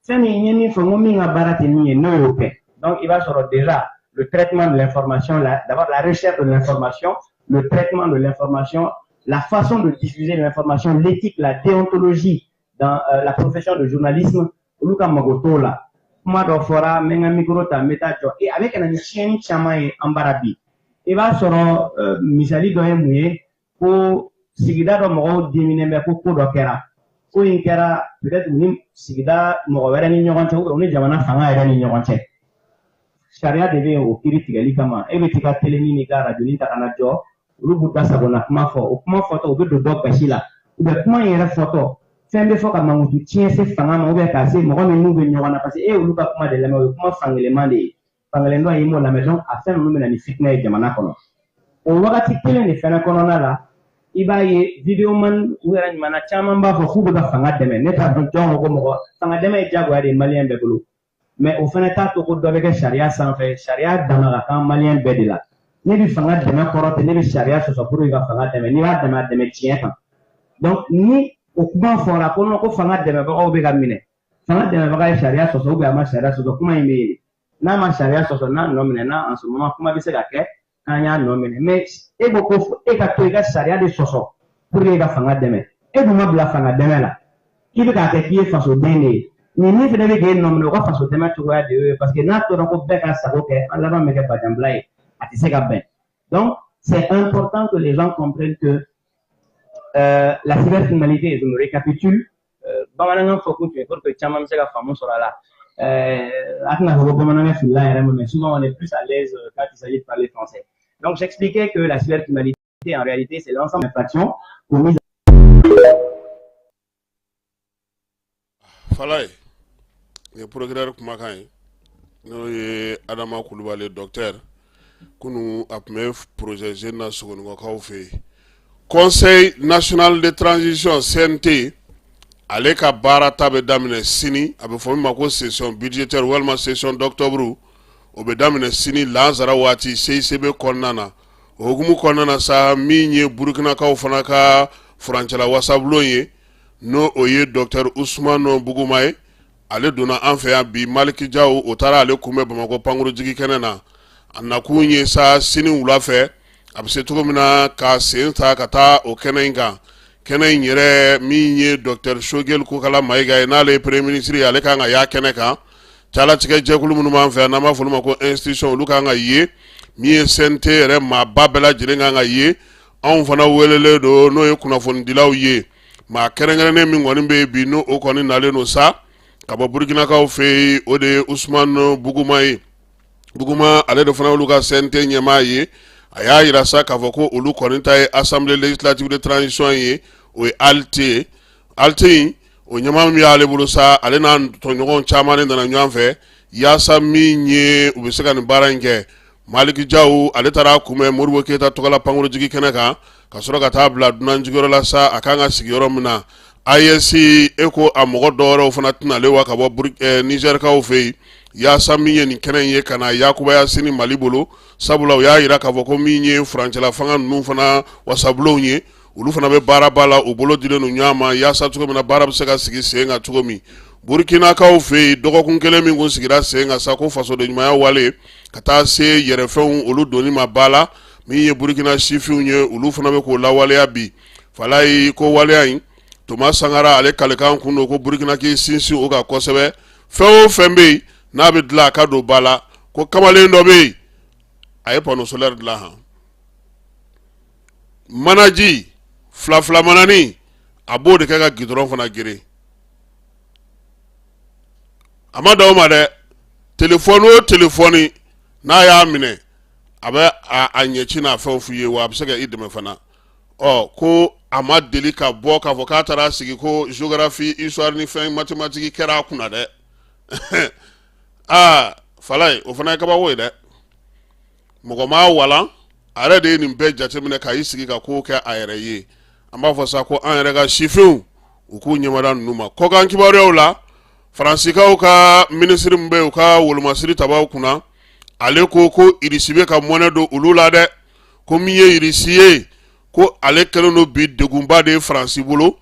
fɛn min ye min fɔ, n ko min ka baara tɛ min ye, n'o y'o kɛ. Donc i b'a sɔrɔ déjà le traitement de l'information, d'abord la recherche de l'information, le traitement de l'information, la façon de diffuser l'information, l'éthique, la déontologie dans la profession de journalisme, olu ka mago t'o la. Kuma dɔ fɔra, n bɛ n ka micro ta, n bɛ taa jɔ. Et a bɛ ka na ni tiɲɛni caman ye an bara bi. I b'a sɔrɔ misali dɔ ye mun ye, ko sigida dɔ mɔgɔw diminen bɛ ko ko dɔ kɛra. Ko in kɛra peut-être u ni sigida mɔgɔ wɛrɛ ni ɲɔgɔn cɛ, ou bien u ni jamana fanga yɛrɛ ni ɲɔgɔn cɛ. Sariya de bɛ yen o kiiri tigɛli kama. E bɛ t'i ka teleni n'i ka radioni ta ka na jɔ, olu b'u da sagona kuma fɔ. O kuma fɔtɔ, u bɛ don dɔ gasi la, u bɛ kuma in yɛrɛ fɔtɔ, fɛn bɛ fɔ ka mankutu tiɲɛ se fanga ma, ou bien k'a se mɔgɔ min n'u bɛ ɲɔgɔn na, parce que e y'olu ka kuma de lamɛn, o ye kuma fankelenman de ye, fankelen dɔ ye, i m'o lamɛn. Donc a fɛn ninnu bɛ na ni fitinɛ ye jamana kɔnɔ. O wagati kelen de fɛnɛ kɔnɔna la, i b'a ye videoman u yɛrɛ ɲumanna caman b'a fɔ k'u bɛ ka fanga dɛmɛ. Ne t'a dɔn jɔn ko mɔgɔ fanga dɛmɛ ye diyagoya de ye maliyɛn bɛɛ bolo, mais o fɛnɛ t'a to ko dɔ bɛ kɛ sariya sanfɛ. Sariya dama ka kan maliyɛn bɛɛ de la. Ne bɛ fanga dɛmɛ kɔrɔ tɛ ne bɛ sariya sɔsɔ pour que ka fanga dɛmɛ. N'i b'a dɛmɛ, a dɛmɛ tiɲɛ kan. Donc ni o kuma fɔra ko non, ko fanga dɛmɛbagaw bɛ ka minɛ, fanga dɛmɛbaga ye sariya sɔsɔ ou bien a ma sariya sɔsɔ, kuma in bɛ yen. N'a ma sariya sɔsɔ, n'a nɔ minɛ n'a en ce moment, kuma bɛ se ka kɛ k'an y'a nɔ minɛ. Mais e ko ko e ka to i ka sariya de sɔsɔ pour que e ka fanga dɛmɛ, e dun ma bila fanga dɛmɛ la, k'i bɛ k'a kɛ k'i ye fasoden de ye. Nin min fana bɛ k'e nɔ minɛ, o ka faso dɛmɛ cogoya de y'o ye, parce que n'a tora ko bɛɛ ka sago kɛ, an laban bɛ kɛ bajanbila ye. A tɛ se ka bɛn. Donc c'est important que les gens comprennent que la cybercriminalité, je me récapitule, bamanankan fɔ kun tun ye pour que caman bɛ se ka faamu sɔrɔ a la. A tɛna fɔ ko bamanankan filila yɛrɛ ma, mais souvent on est plus à l'aise quand il s'agit de parler français. Donc j'expliquais que la cybercriminalité, en réalité, c'est l'ensemble d'infractions commises. Falaye, nin ye procureur kumakan ye, n'o ye Adama Kulubali docteur. Kunun a tun bɛ projet jeune na Sogonikɔkaw fɛ yen. Conseil national de transition, CNT, ale ka baara ta bɛ daminɛ sini. A bɛ fɔ min ma ko session budgétaire walima session d'octobre, o bɛ daminɛ sini lansara waati CICB kɔnɔna na. O hukumu kɔnɔna na sa, min ye Burukinakaw fana ka furancɛla wasabulon ye, n'o o ye docteur Usumani Buguma ye, ale donna an fɛ yan bi. Maliki Jaw, o taara ale kunbɛn Bamakɔ pankurujigi kɛnɛ na. A nakun ye sa, sini wula fɛ, a bɛ se cogo min na ka sen ta ka taa o kɛnɛ in kan. Kɛnɛ in yɛrɛ, min ye docteur Sogɛli Kokala Mayiga ye, n'ale ye premier ministre ye, ale kan ka y'a kɛnɛ kan. Calatigɛ jɛkulu minnu b'an fɛ yan, n'an b'a fɔ olu ma ko institution, olu kan ka ye. Min ye CNT yɛrɛ maaba bɛɛ lajɛlen kan ka ye. Anw fana welelen don, n'o ye kunnafonidilaw ye. Maa kɛrɛnkɛrɛnnen min kɔni bɛ yen bi, n'o o kɔni nalen don sa ka bɔ Burukinakaw fɛ yen, o de ye Usumani Buguma ye. Buguma, ale de fana olu ka CNT ɲɛmaa ye. A y'a yira sa k'a fɔ ko olu kɔni ta ye assemblée législative de transition ye, o ye ALT ye. ALT in, o ɲɛmaa min y'ale bolo sa, ale n'a tɔɲɔgɔn caman de nana ɲɔgɔn fɛ yaasa min ye u bɛ se ka nin baara in kɛ. Maliki Jaw, ale taara kunbɛn Modibo Keyita tɔgɔla pankurujigi kɛnɛ kan, ka sɔrɔ ka taa bila dunanjigiyɔrɔ la sa, a kan ka sigi yɔrɔ min na. AES e ko a mɔgɔ dɔwɛrɛw fana tɛnalen wa ka bɔ Nizɛrikaw fɛ yen, yaasa min ye nin kɛnɛ in ye ka na yakubaya sini Mali bolo. Sabula u y'a yira k'a fɔ ko min ye furancɛla fanga ninnu fana wasabulonw ye, olu fana bɛ baaraba la, u bolo dilen don ɲɔgɔn ma yaasa cogo min na baara bɛ se ka sigi sen kan cogo min. Burukinakaw fɛ yen, dɔgɔkun kelen min kun sigira sen kan sa, ko fasoden ɲumanya wale ka taa se yɛrɛfɛnw olu donni ma ba la, min ye Burukina sifinw ye, olu fana bɛ k'o lawaleya bi. Falayi ko waleya in, Toma Sankara ale kalikan kun don ko Burukina k'i sinsin o kan kosɛbɛ. Fɛn o fɛn bɛ yen n'a bɛ dilan, a ka don ba la. Ko kamalen dɔ bɛ yen, a ye panneau solaire dilan han, manaji fila fila manani, a b'o de kɛ ka gidɔrɔn fana gere. A ma dan o ma dɛ, telefɔni o telefɔni n'a y'a minɛ, a bɛ a ɲɛci n'a fɛnw f'i ye, wa a bɛ se ka i dɛmɛ fana. Ɔ ko a ma deli ka bɔ k'a fɔ k'a taara sigi ko géographie, histoire ni fɛn mathématique kɛra a kunna dɛ. Aa Falaye, o fana ye kabako ye dɛ. Mɔgɔ m'a walan, a yɛrɛ de ye nin bɛɛ jateminɛ ka i sigi ka ko kɛ a yɛrɛ ye. An b'a fɔ sa ko an yɛrɛ ka sifinw, u k'u ɲɛmada ninnu ma. Kɔkan kibaruyaw la, Faransikaw ka minisiri min bɛ u ka wolomasiri tabaw kunna, ale ko ko Irisi bɛ ka mɔnɛ don olu la dɛ. Ko min ye Irisi ye, ko ale kɛlen don bi degunba de ye Faransi bolo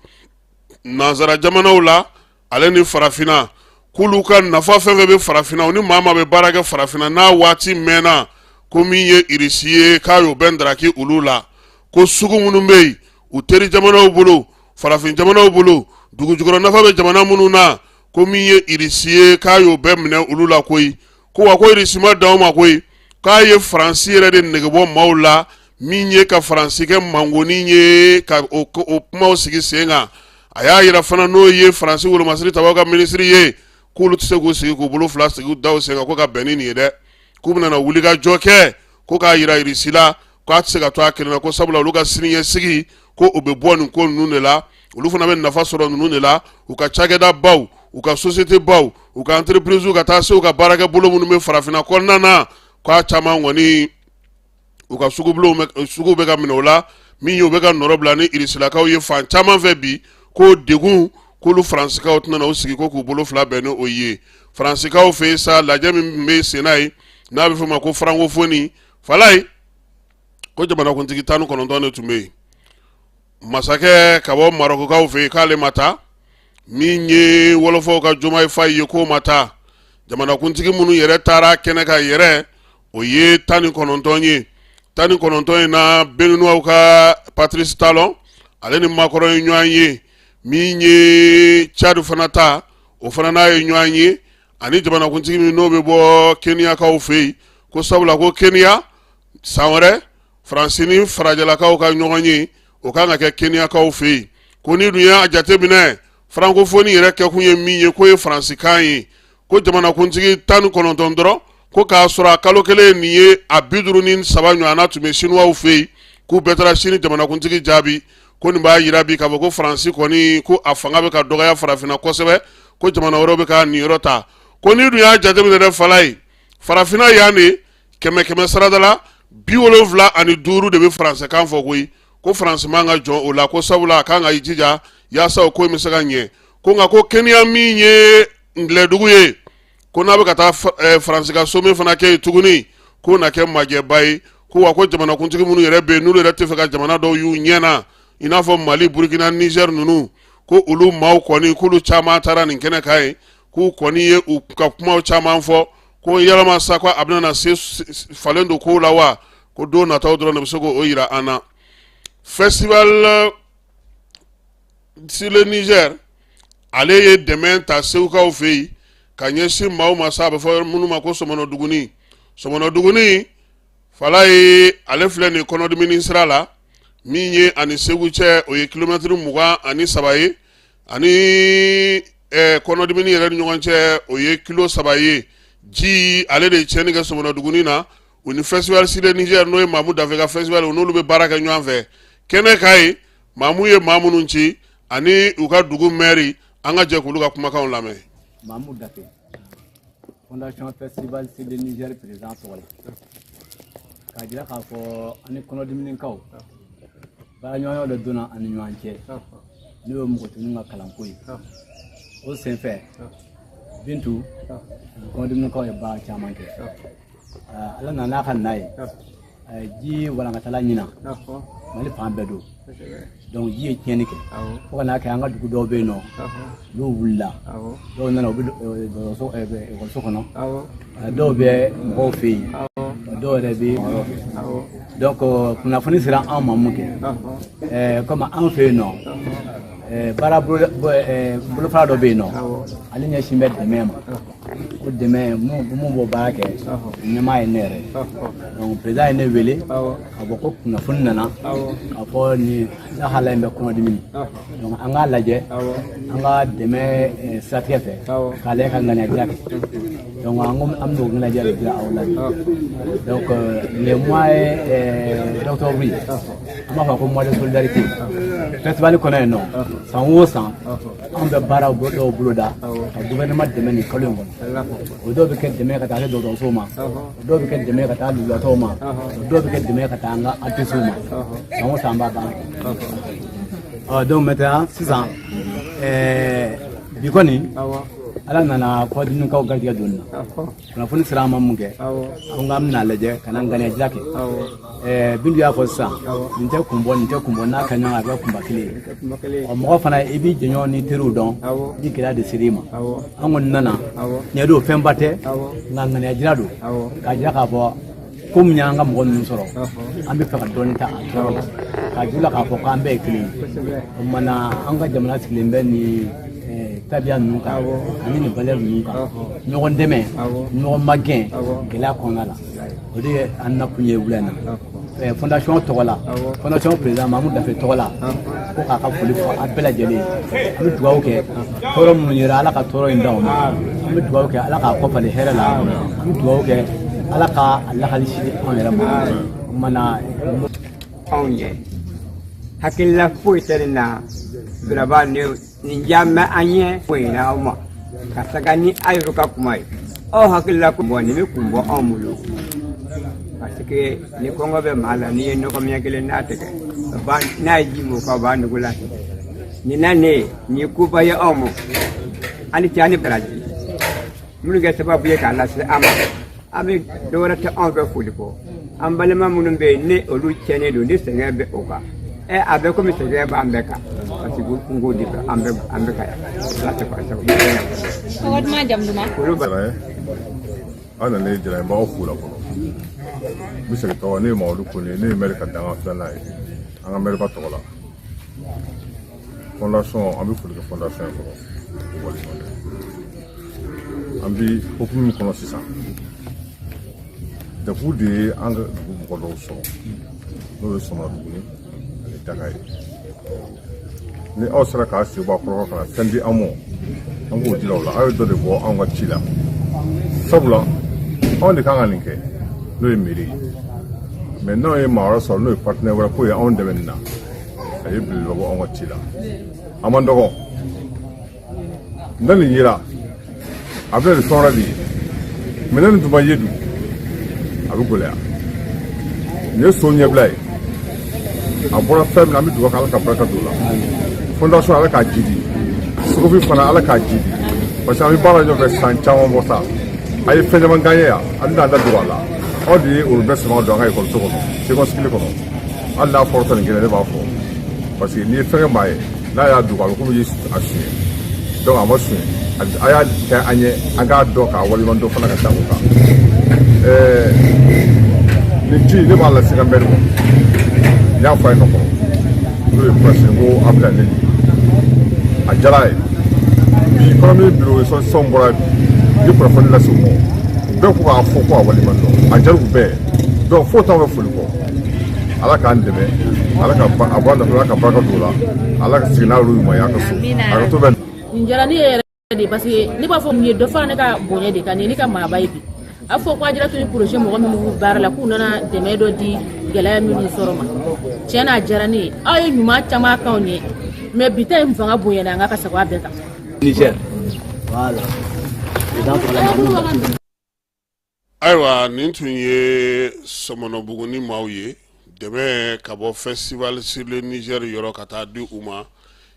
nansara jamanaw la, ale ni farafinna, k'olu ka nafa fɛn fɛn bɛ farafinna, u ni maa maa bɛ baara kɛ farafinna n'a waati mɛnna, ko min ye Irisi ye, k'a y'o bɛɛ ndaraki olu la. Ko sugu minnu bɛ yen u teri jamanaw bolo, farafin jamanaw bolo, dugujukɔrɔ nafa bɛ jamana minnu na, ko min ye Irisi ye, k'a y'o bɛɛ minɛ olu la koyi. Ko wa ko Irisi ma dan o ma koyi, k'a ye Faransi yɛrɛ de negebɔ maaw la, min ye ka Faransi kɛ mangonin ye, ka o kumaw sigi sen kan. A y'a yira fana, n'o ye Faransi wolomasiri tabaw ka minisiri ye, k'olu tɛ se k'u sigi k'u bolo fila sigi da sen kan ko ka bɛn ni nin ye dɛ. K'u bɛna wulikajɔ kɛ ko k'a yira Irisi la k'a tɛ se ka to a kelen na, ko sabula olu ka siniɲɛsigi ko o bɛ bɔ nin ko ninnu de la, olu fana bɛ nafa sɔrɔ ninnu de la, u ka cakɛda baw, u ka société baw, u ka entreprise, ka taa se u ka baarakɛ bolo minnu bɛ farafinna kɔnɔna na, k'a caman kɔni u ka sugu bɛ ka minɛ o la. Min ye u bɛ ka nɔrɔ bila ni irisilakaw ye fan caman fɛ bi, ko degun k'olu Faransikaw tɛna u sigi ko k'u bolo fila bɛn ni o ye. Faransikaw fɛ yen sa, lajɛ min bɛ senna yen, n'a bɛ f'o ma ko francophonie, Falaye, ko jamanakuntigi 19 de tun bɛ yen. Masakɛ ka bɔ Marɔkukaw fɛ yen, k'ale ma taa. Min ye wɔlɔfɔw ka Jomayi Fayi ye, k'o ma taa. Jamanakuntigi minnu yɛrɛ taara kɛnɛ kan yɛrɛ, o ye 19 ye. 19 in na, Beninuwaw ka Patrice Talon, ale ni Macron ye ɲɔgɔn ye. Min ye Tchad fana ta, o fana n'a ye ɲɔgɔn ye, ani jamanakuntigi min n'o bɛ bɔ Keniyakaw fɛ yen, ko sabula ko Keniya San wɛrɛ Faransi ni farajɛlakaw ka ɲɔgɔn ye, o kan ka kɛ Keniyakaw fɛ yen. Ko ni dun y'a jateminɛ, francophonie yɛrɛ kɛkun ye min ye, k'o ye faransikan ye. Ko jamanakuntigi 19 dɔrɔn, ko k'a sɔrɔ a kalo kelen nin ye, a 53 ɲɔgɔnna tun bɛ Sinuwaw fɛ yen, k'u bɛɛ taara Sini jamanakuntigi jaabi. Ko nin b'a yira bi k'a fɔ ko Faransi kɔni, ko a fanga bɛ ka dɔgɔya farafinna kosɛbɛ, ko jamana wɛrɛw bɛ k'a niyɔrɔ ta. Ko ni dun y'a jateminɛ dɛ, Falaye, farafinna yan de, kɛmɛ kɛmɛ sarada la, 75 de bɛ faransɛkan fɔ koyi. Ko Faransi man ka jɔn o la, ko sabula a kan ka i jija yaasa o ko in bɛ se ka ɲɛ. Ko nka ko Keniya min ye ngilɛdugu ye, ko n'a bɛ ka taa Faransi ka sommet fana kɛ yen tuguni, k'o na kɛ majɛba ye. Ko wa ko jamanakuntigi minnu yɛrɛ bɛ yen, n'olu yɛrɛ tɛ fɛ ka jamana dɔw y'u ɲɛ na, i n'a fɔ Mali, Burukina, Nizɛri ninnu, ko olu maaw kɔni, k'olu caman taara nin kɛnɛ kan yen, k'u kɔni ye u ka kumaw caman fɔ. Ko yalama sa, ko a bɛna na se falen don kow la wa? Ko don nataw dɔrɔn de bɛ se k'o yira an na. Festival sur le Niger, ale ye dɛmɛ ta Segukaw fɛ yen ka ɲɛsin maaw ma sa, a bɛ fɔ minnu ma ko sɔmɔnɔduguni. Sɔmɔnɔduguni, Falaye, ale filɛ nin kɔnɔdimini sira la min ye ani Segu cɛ, o ye kilomɛtiri 23 ye, ani kɔnɔdimini yɛrɛ ni ɲɔgɔn cɛ, o ye kilo 3 ye. Ji ale de ye tiɲɛni kɛ sɔmɔnɔduguni na. U ni Festival sur le Niger, n'o ye Mamu Dafe ka festival, u n'olu bɛ baara kɛ ɲɔgɔn fɛ kɛnɛ kan yen. Mamu ye maa minnu ci ani u ka dugu mɛri, an ka jɛ k'olu ka kumakanw lamɛn. Mamu Dafe, Fondation Festival sur le Niger président tɔgɔ la, k'a jira k'a fɔ an ni kɔnɔdiminikaw baaraɲɔgɔnya dɔ donna an ni ɲɔgɔn cɛ, n'o ye npogotigininw ka kalanko ye. O senfɛ, Bintu, kɔnɔdiminikaw ye baara caman kɛ. Ala nana n'a ka na ye, ji walankatala ɲinan, Mali fan bɛɛ don, donc ji ye tiɲɛni kɛ fo ka n'a kɛ an ka dugu dɔw bɛ yen nɔ, n'u wulila, dɔw nana, u bɛ dɔgɔtɔrɔso, ekɔliso kɔnɔ, dɔw bɛ mɔgɔw fɛ yen, dɔw yɛrɛ bɛ mɔgɔw fɛ. Donc kunnafoni sera anw ma mun kɛ, komi anw fɛ yen nɔ, baara bolofara dɔ bɛ yen nɔ, ale ɲɛsin bɛ dɛmɛ ma. O dɛmɛ mun b'o baara kɛ, ɲɛmaa ye ne yɛrɛ. Donc président ye ne wele k'a fɔ ko kunnafoni nana k'a fɔ nin lahala in bɛ kɔnɔdimi, donc an k'a lajɛ an ka dɛmɛ siratigɛ fɛ k'a lajɛ ka ŋaniya jira kɛ. Donc an ko an bɛn'o ŋaniya jira de jira aw la bi. Donc le mois d'octobre, an b'a fɔ ko mois de solidarité, festival kɔnɔ yen nɔ, san o san an bɛ baara dɔw boloda ka gouvernement dɛmɛ nin kalo in kɔnɔ. O dɔw bɛ kɛ dɛmɛ ka taa se dɔgɔtɔrɔsow ma, o dɔw bɛ kɛ dɛmɛ ka taa lujuratɔw ma, o dɔw bɛ kɛ dɛmɛ ka taa an ka artistes ma. San o san an b'a baara kɛ. Donc maintenant sisan, bi kɔni ala nana kɔdimikaw garijɛgɛ don na, kunnafoni sera an ma mun kɛ, an ko an bɛna lajɛ ka na ŋaniya jira kɛ. Bintu y'a fɔ sisan, nin tɛ kun bɔ, nin tɛ kun bɔ, n'a ka ɲɔgɔn a bɛ kunba kelen ye. Ɔ mɔgɔ fana, i b'i jɛɲɔgɔn ni teriw dɔn ni gɛlɛya de ser'i ma. An kɔni nana tiɲɛ don, fɛnba tɛ, nka ŋaniya jira don k'a jira k'a fɔ ko min y'an ka mɔgɔ ninnu sɔrɔ, an bɛ fɛ ka dɔɔnin ta a tɔɔrɔ la, k'a jira k'a fɔ k'an bɛɛ ye kelen ye. O tuma na, an ka jamana sigilen bɛ nin tabiya ninnu kan ani nin valeur ninnu kan, ɲɔgɔn dɛmɛ, ɲɔgɔn magɛn gɛlɛya kɔnɔna la. O de ye an nakun ye wula in na. Fondation tɔgɔ la, fondation président Mamu Dafe tɔgɔ la, ko k'a ka foli fɔ a bɛɛ lajɛlen ye. An bɛ dugawu kɛ, tɔɔrɔ minnu yera, Ala ka tɔɔrɔ in d'aw ma. An bɛ dugawu kɛ, Ala k'a kɔ falen hɛrɛ la. An bɛ dugawu kɛ, Ala ka a lakali sini anw yɛrɛ ma. O tuma na anw ye hakilila foyi tɛ nin na vraiment nin diya bɛ an ye foyi na aw ma ka taga ni a yɛrɛ ka kuma ye aw hakilila kun bɔ nin bɛ kun bɔ anw bolo, parce que ni kɔngɔ bɛ maa la, n'i ye nɔgɔ kelen n'a tigɛ, n'a ye ji min o kan, o b'a nugu la. Nin na ne nin ye koba ye anw ma. Ani cɛ ani baraji minnu kɛ sababu ye k'a lase an ma, an bɛ dɔwɛrɛ tɛ anw fɛ foli kɔ. An balima minnu bɛ yen, ni olu tiɲɛnen don, ni sɛgɛn bɛ o kan, a bɛ komi sɛgɛn b'an bɛɛ kan, parce que kungo de bɛ an bɛɛ kan yan. Ala tɛ k'a sababu. Tɔgɔ duman, jamu duman? Olu ba An nana jara n b'aw fo la fɔlɔ. N bɛ segin tɔgɔ, ne ye Mamadu Kone, ne ye maire ka dankan filanan ye an ka maire ba tɔgɔ la. Fondation, an bɛ foli kɛ fondation ye fɔlɔ, o waleɲuman dɔn. An bi hokumu min kɔnɔ sisan, Degun de ye an ka dugu mɔgɔ dɔw sɔrɔ, n'o ye Sɔmɔnadugu ani Daga ye. Ni aw sera k'a sen bɔ a kɔrɔ ka na fɛn di an ma, an k'o jira u la. Aw ye dɔ de bɔ anw ka ci la, sabula anw de kan ka nin kɛ, n'o ye mairie ye. Mais n'anw ye maa wɛrɛ sɔrɔ, n'o ye partenaire wɛrɛ k'o ye anw dɛmɛ nin na, a ye belebeleba bɔ anw ka ci la. A man dɔgɔ ne nin yera, a bɛna nin fɛn wɛrɛ de ye. Mais ne nin tun ma ye dun, a bɛ gɛlɛya. Nin ye so ɲɛbila ye, a bɔra fɛn min na, an bɛ dugawu kɛ, Ala ka barika don o la. Fondation, Ala k'a jidi. Sogofi fana, Ala k'a jidi, parce que an bɛ baara ɲɔgɔn fɛ san caman bɔ sa. A ye fɛn caman k'an ye yan, an tɛna an da don a la. Aw de ye olu bɛɛ sama ka don an ka ekɔliso kɔnɔ, second cycle kɔnɔ. Hali n'a fɔra nin kelen, ne b'a fɔ, parce que n'i ye fɛn kɛ maa ye, n'a y'a dogo, a bɛ komi i ye a suɲɛ. Donc a ma suɲɛ, a y'a kɛ an ye, an k'a dɔn k'a waleɲuman dɔn fana ka da o kan. Nin ci, ne b'a lase n ka maire ma. N y'a fɔ a ye ka kɔrɔ, n'o ye Kurasini ko Abdoulaye ne a diyara a ye. Bi kɔnɔmi bureau sɔn bɔra bi, n ye kunnafoni lase u ma, u bɛɛ ko k'a fɔ ko a waleɲuman dɔn, a diyara u bɛɛ. Donc foyi t'anw bɛ foli kɔ. Ala k'an dɛmɛ, Ala ka a bɔ a nafolo, Ala ka barika don o la, Ala ka segin n'a yɔrɔ ɲuman ye a ka so, a ka to bɛ. Nin diyara ne yɛrɛ de, parce que ne b'a fɔ mun ye dɔ fara ne ka bonya de kan. Nin ye ne ka maaba ye bi. A fɔ ko Ajaratu ni projet mɔgɔ minnu b'u baara la, k'u nana dɛmɛ dɔ di gɛlɛya minnu sɔrɔ ma. Tiɲɛ na, a diyara ne ye. Aw ye ɲuman caman k'anw ye, mais bi ta in fanga bonyana an ka sago a bɛɛ kan. Niger. Voilà. Ayiwa, nin tun ye Sɔmɔnɔbugu ni maaw ye, dɛmɛ ka bɔ Festival sur le Niger yɔrɔ ka taa di u ma,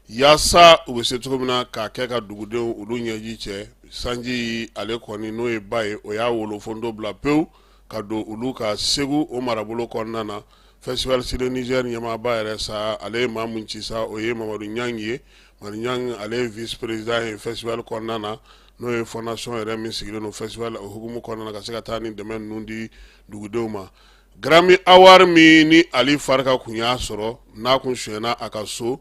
yaasa u bɛ se cogo min na k'a kɛ ka dugudenw olu ɲɛji cɛ. Sanji ale kɔni, n'o ye ba ye, o y'a wolofondo bila pewu ka don olu ka Segu o marabolo kɔnɔna na. Festival sur le Niger ɲɛmaaba yɛrɛ sa, ale ye maa mun ci sa, o ye Mamadu Ɲang ye. Mamadu Ɲang, ale ye vice président ye festival kɔnɔna na, n'o ye fondation yɛrɛ min sigilen don festival o hukumu kɔnɔna na, ka se ka taa ni dɛmɛ ninnu di dugudenw ma. Grammy Award min ni Ali Farka kun y'a sɔrɔ, n'a kun sonyɛna a ka so,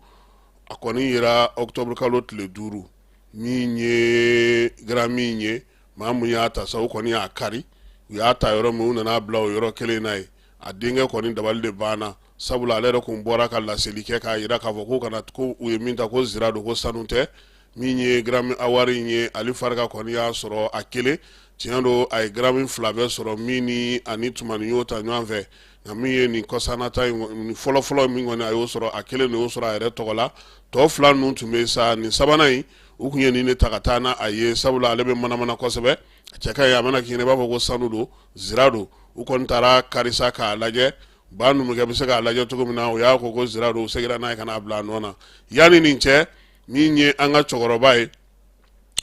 a kɔni yera octobre kalo tile 5. Min ye Grammy ye, maa mun y'a ta sa, u kɔni y'a kari. U y'a ta yɔrɔ min, u nana bila o yɔrɔ kelen na ye. A denkɛ kɔni dabali de banna, sabula ale yɛrɛ kun bɔra ka laseli kɛ k'a jira k'a fɔ ko kana ko u ye min ta, ko zira don, ko sanu tɛ. Min ye Grammy Award in ye, Ali Farka kɔni y'a sɔrɔ a kelen. Tiɲɛ don, a ye Grammy fila bɛɛ sɔrɔ, min ni ani Tumani y'o ta ɲɔgɔn fɛ, nka min ye nin kɔsanata in fɔlɔfɔlɔ min kɔni a y'o sɔrɔ a kelen de y'o sɔrɔ a yɛrɛ tɔgɔ la. Tɔ fila ninnu tun bɛ sa, nin sabanan in, u tun ye nin de ta ka taa n'a ye, sabula ale bɛ manamana kosɛbɛ, a cɛ ka ɲi, a mana k'i ɲɛna i b'a fɔ ko sanu don, zira don. U kɔni taara karisa k'a lajɛ, ba numukɛ bɛ se k'a lajɛ cogo min na, o y'a ko ko zira don. U seginna n'a ye ka n'a bila a nɔ na. Yanni nin cɛ, min ye an ka cɛkɔrɔba ye,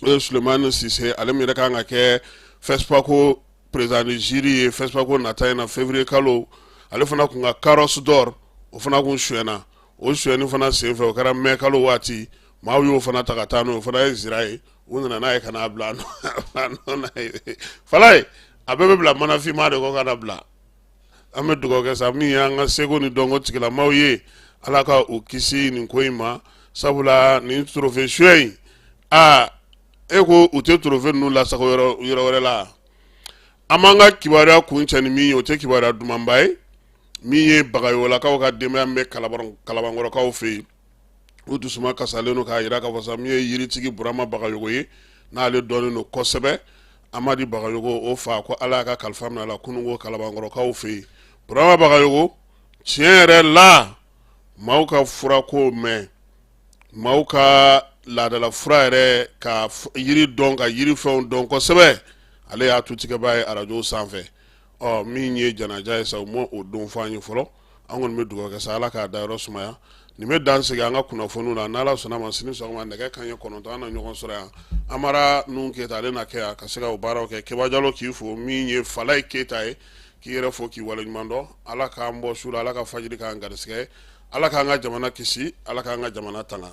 o ye Sulemani Sise, ale min yɛrɛ kan ka kɛ FESPACO président de jury ye FESPACO nata in na février kalo, ale fana kun ka carrosse d'or, o fana kun sonyɛna. O sonyɛni fana senfɛ, o kɛra mai kalo waati, maaw y'o fana ta ka taa n'o ye, o fana ye zira ye. U nana n'a ye ka n'a bila a nɔ na ye. Falaye, a bɛɛ bɛ bila manafinma de kɔ ka na bila. An bɛ dugawu kɛ sa, min y'an ka seko ni dɔnko tigilamaw ye, Ala ka u kisi nin ko in ma, sabula nin trophée suɲɛ in, aa, e ko u tɛ trophée ninnu lasago yɔrɔ wɛrɛ la. An b'an ka kibaruya kuncɛ ni min ye, o tɛ kibaruya dumanba ye. Min ye Bagayolakaw ka denbaya min bɛ Kalabankɔrɔkaw fɛ yen, u dusuma kasalen don k'a jira k'a fɔ sa, min ye yiritigi Burama Bagayogo ye, n'ale dɔnnen don kosɛbɛ, Amadi Bagayogo o fa, ko Ala y'a ka kalifa minɛ a la kununko Kalabankɔrɔkaw fɛ yen. Burama Bagayogo, tiɲɛ yɛrɛ la, maaw ka furako mɛn, maaw ka laadala fura yɛrɛ, ka yiri dɔn, ka yiri fɛnw dɔn kosɛbɛ, ale y'a tutigɛbaa ye arajo sanfɛ. Ɔ, min ye janaja ye sa, u ma o don fɔ an ye fɔlɔ. An kɔni bɛ dugawu kɛ sa, Ala k'a dayɔrɔ sumaya. Nin bɛ dan sigi an ka kunnafoniw la. N'Ala sɔnna ma, sini sɔgɔma nɛgɛ kanɲɛ 9, an na ɲɔgɔn sɔrɔ yan. Amara Nuhu Keyita, ale na kɛ yan ka se ka o baaraw kɛ. Keba Jalo k'i fo. Min ye Falaye Keyita ye, k'i yɛrɛ fo k'i waleɲuman dɔn. Ala k'an bɔ su la, Ala ka fajiri k'an garisɛgɛ, Ala k'an ka jamana kisi, Ala k'an ka jamana tanga.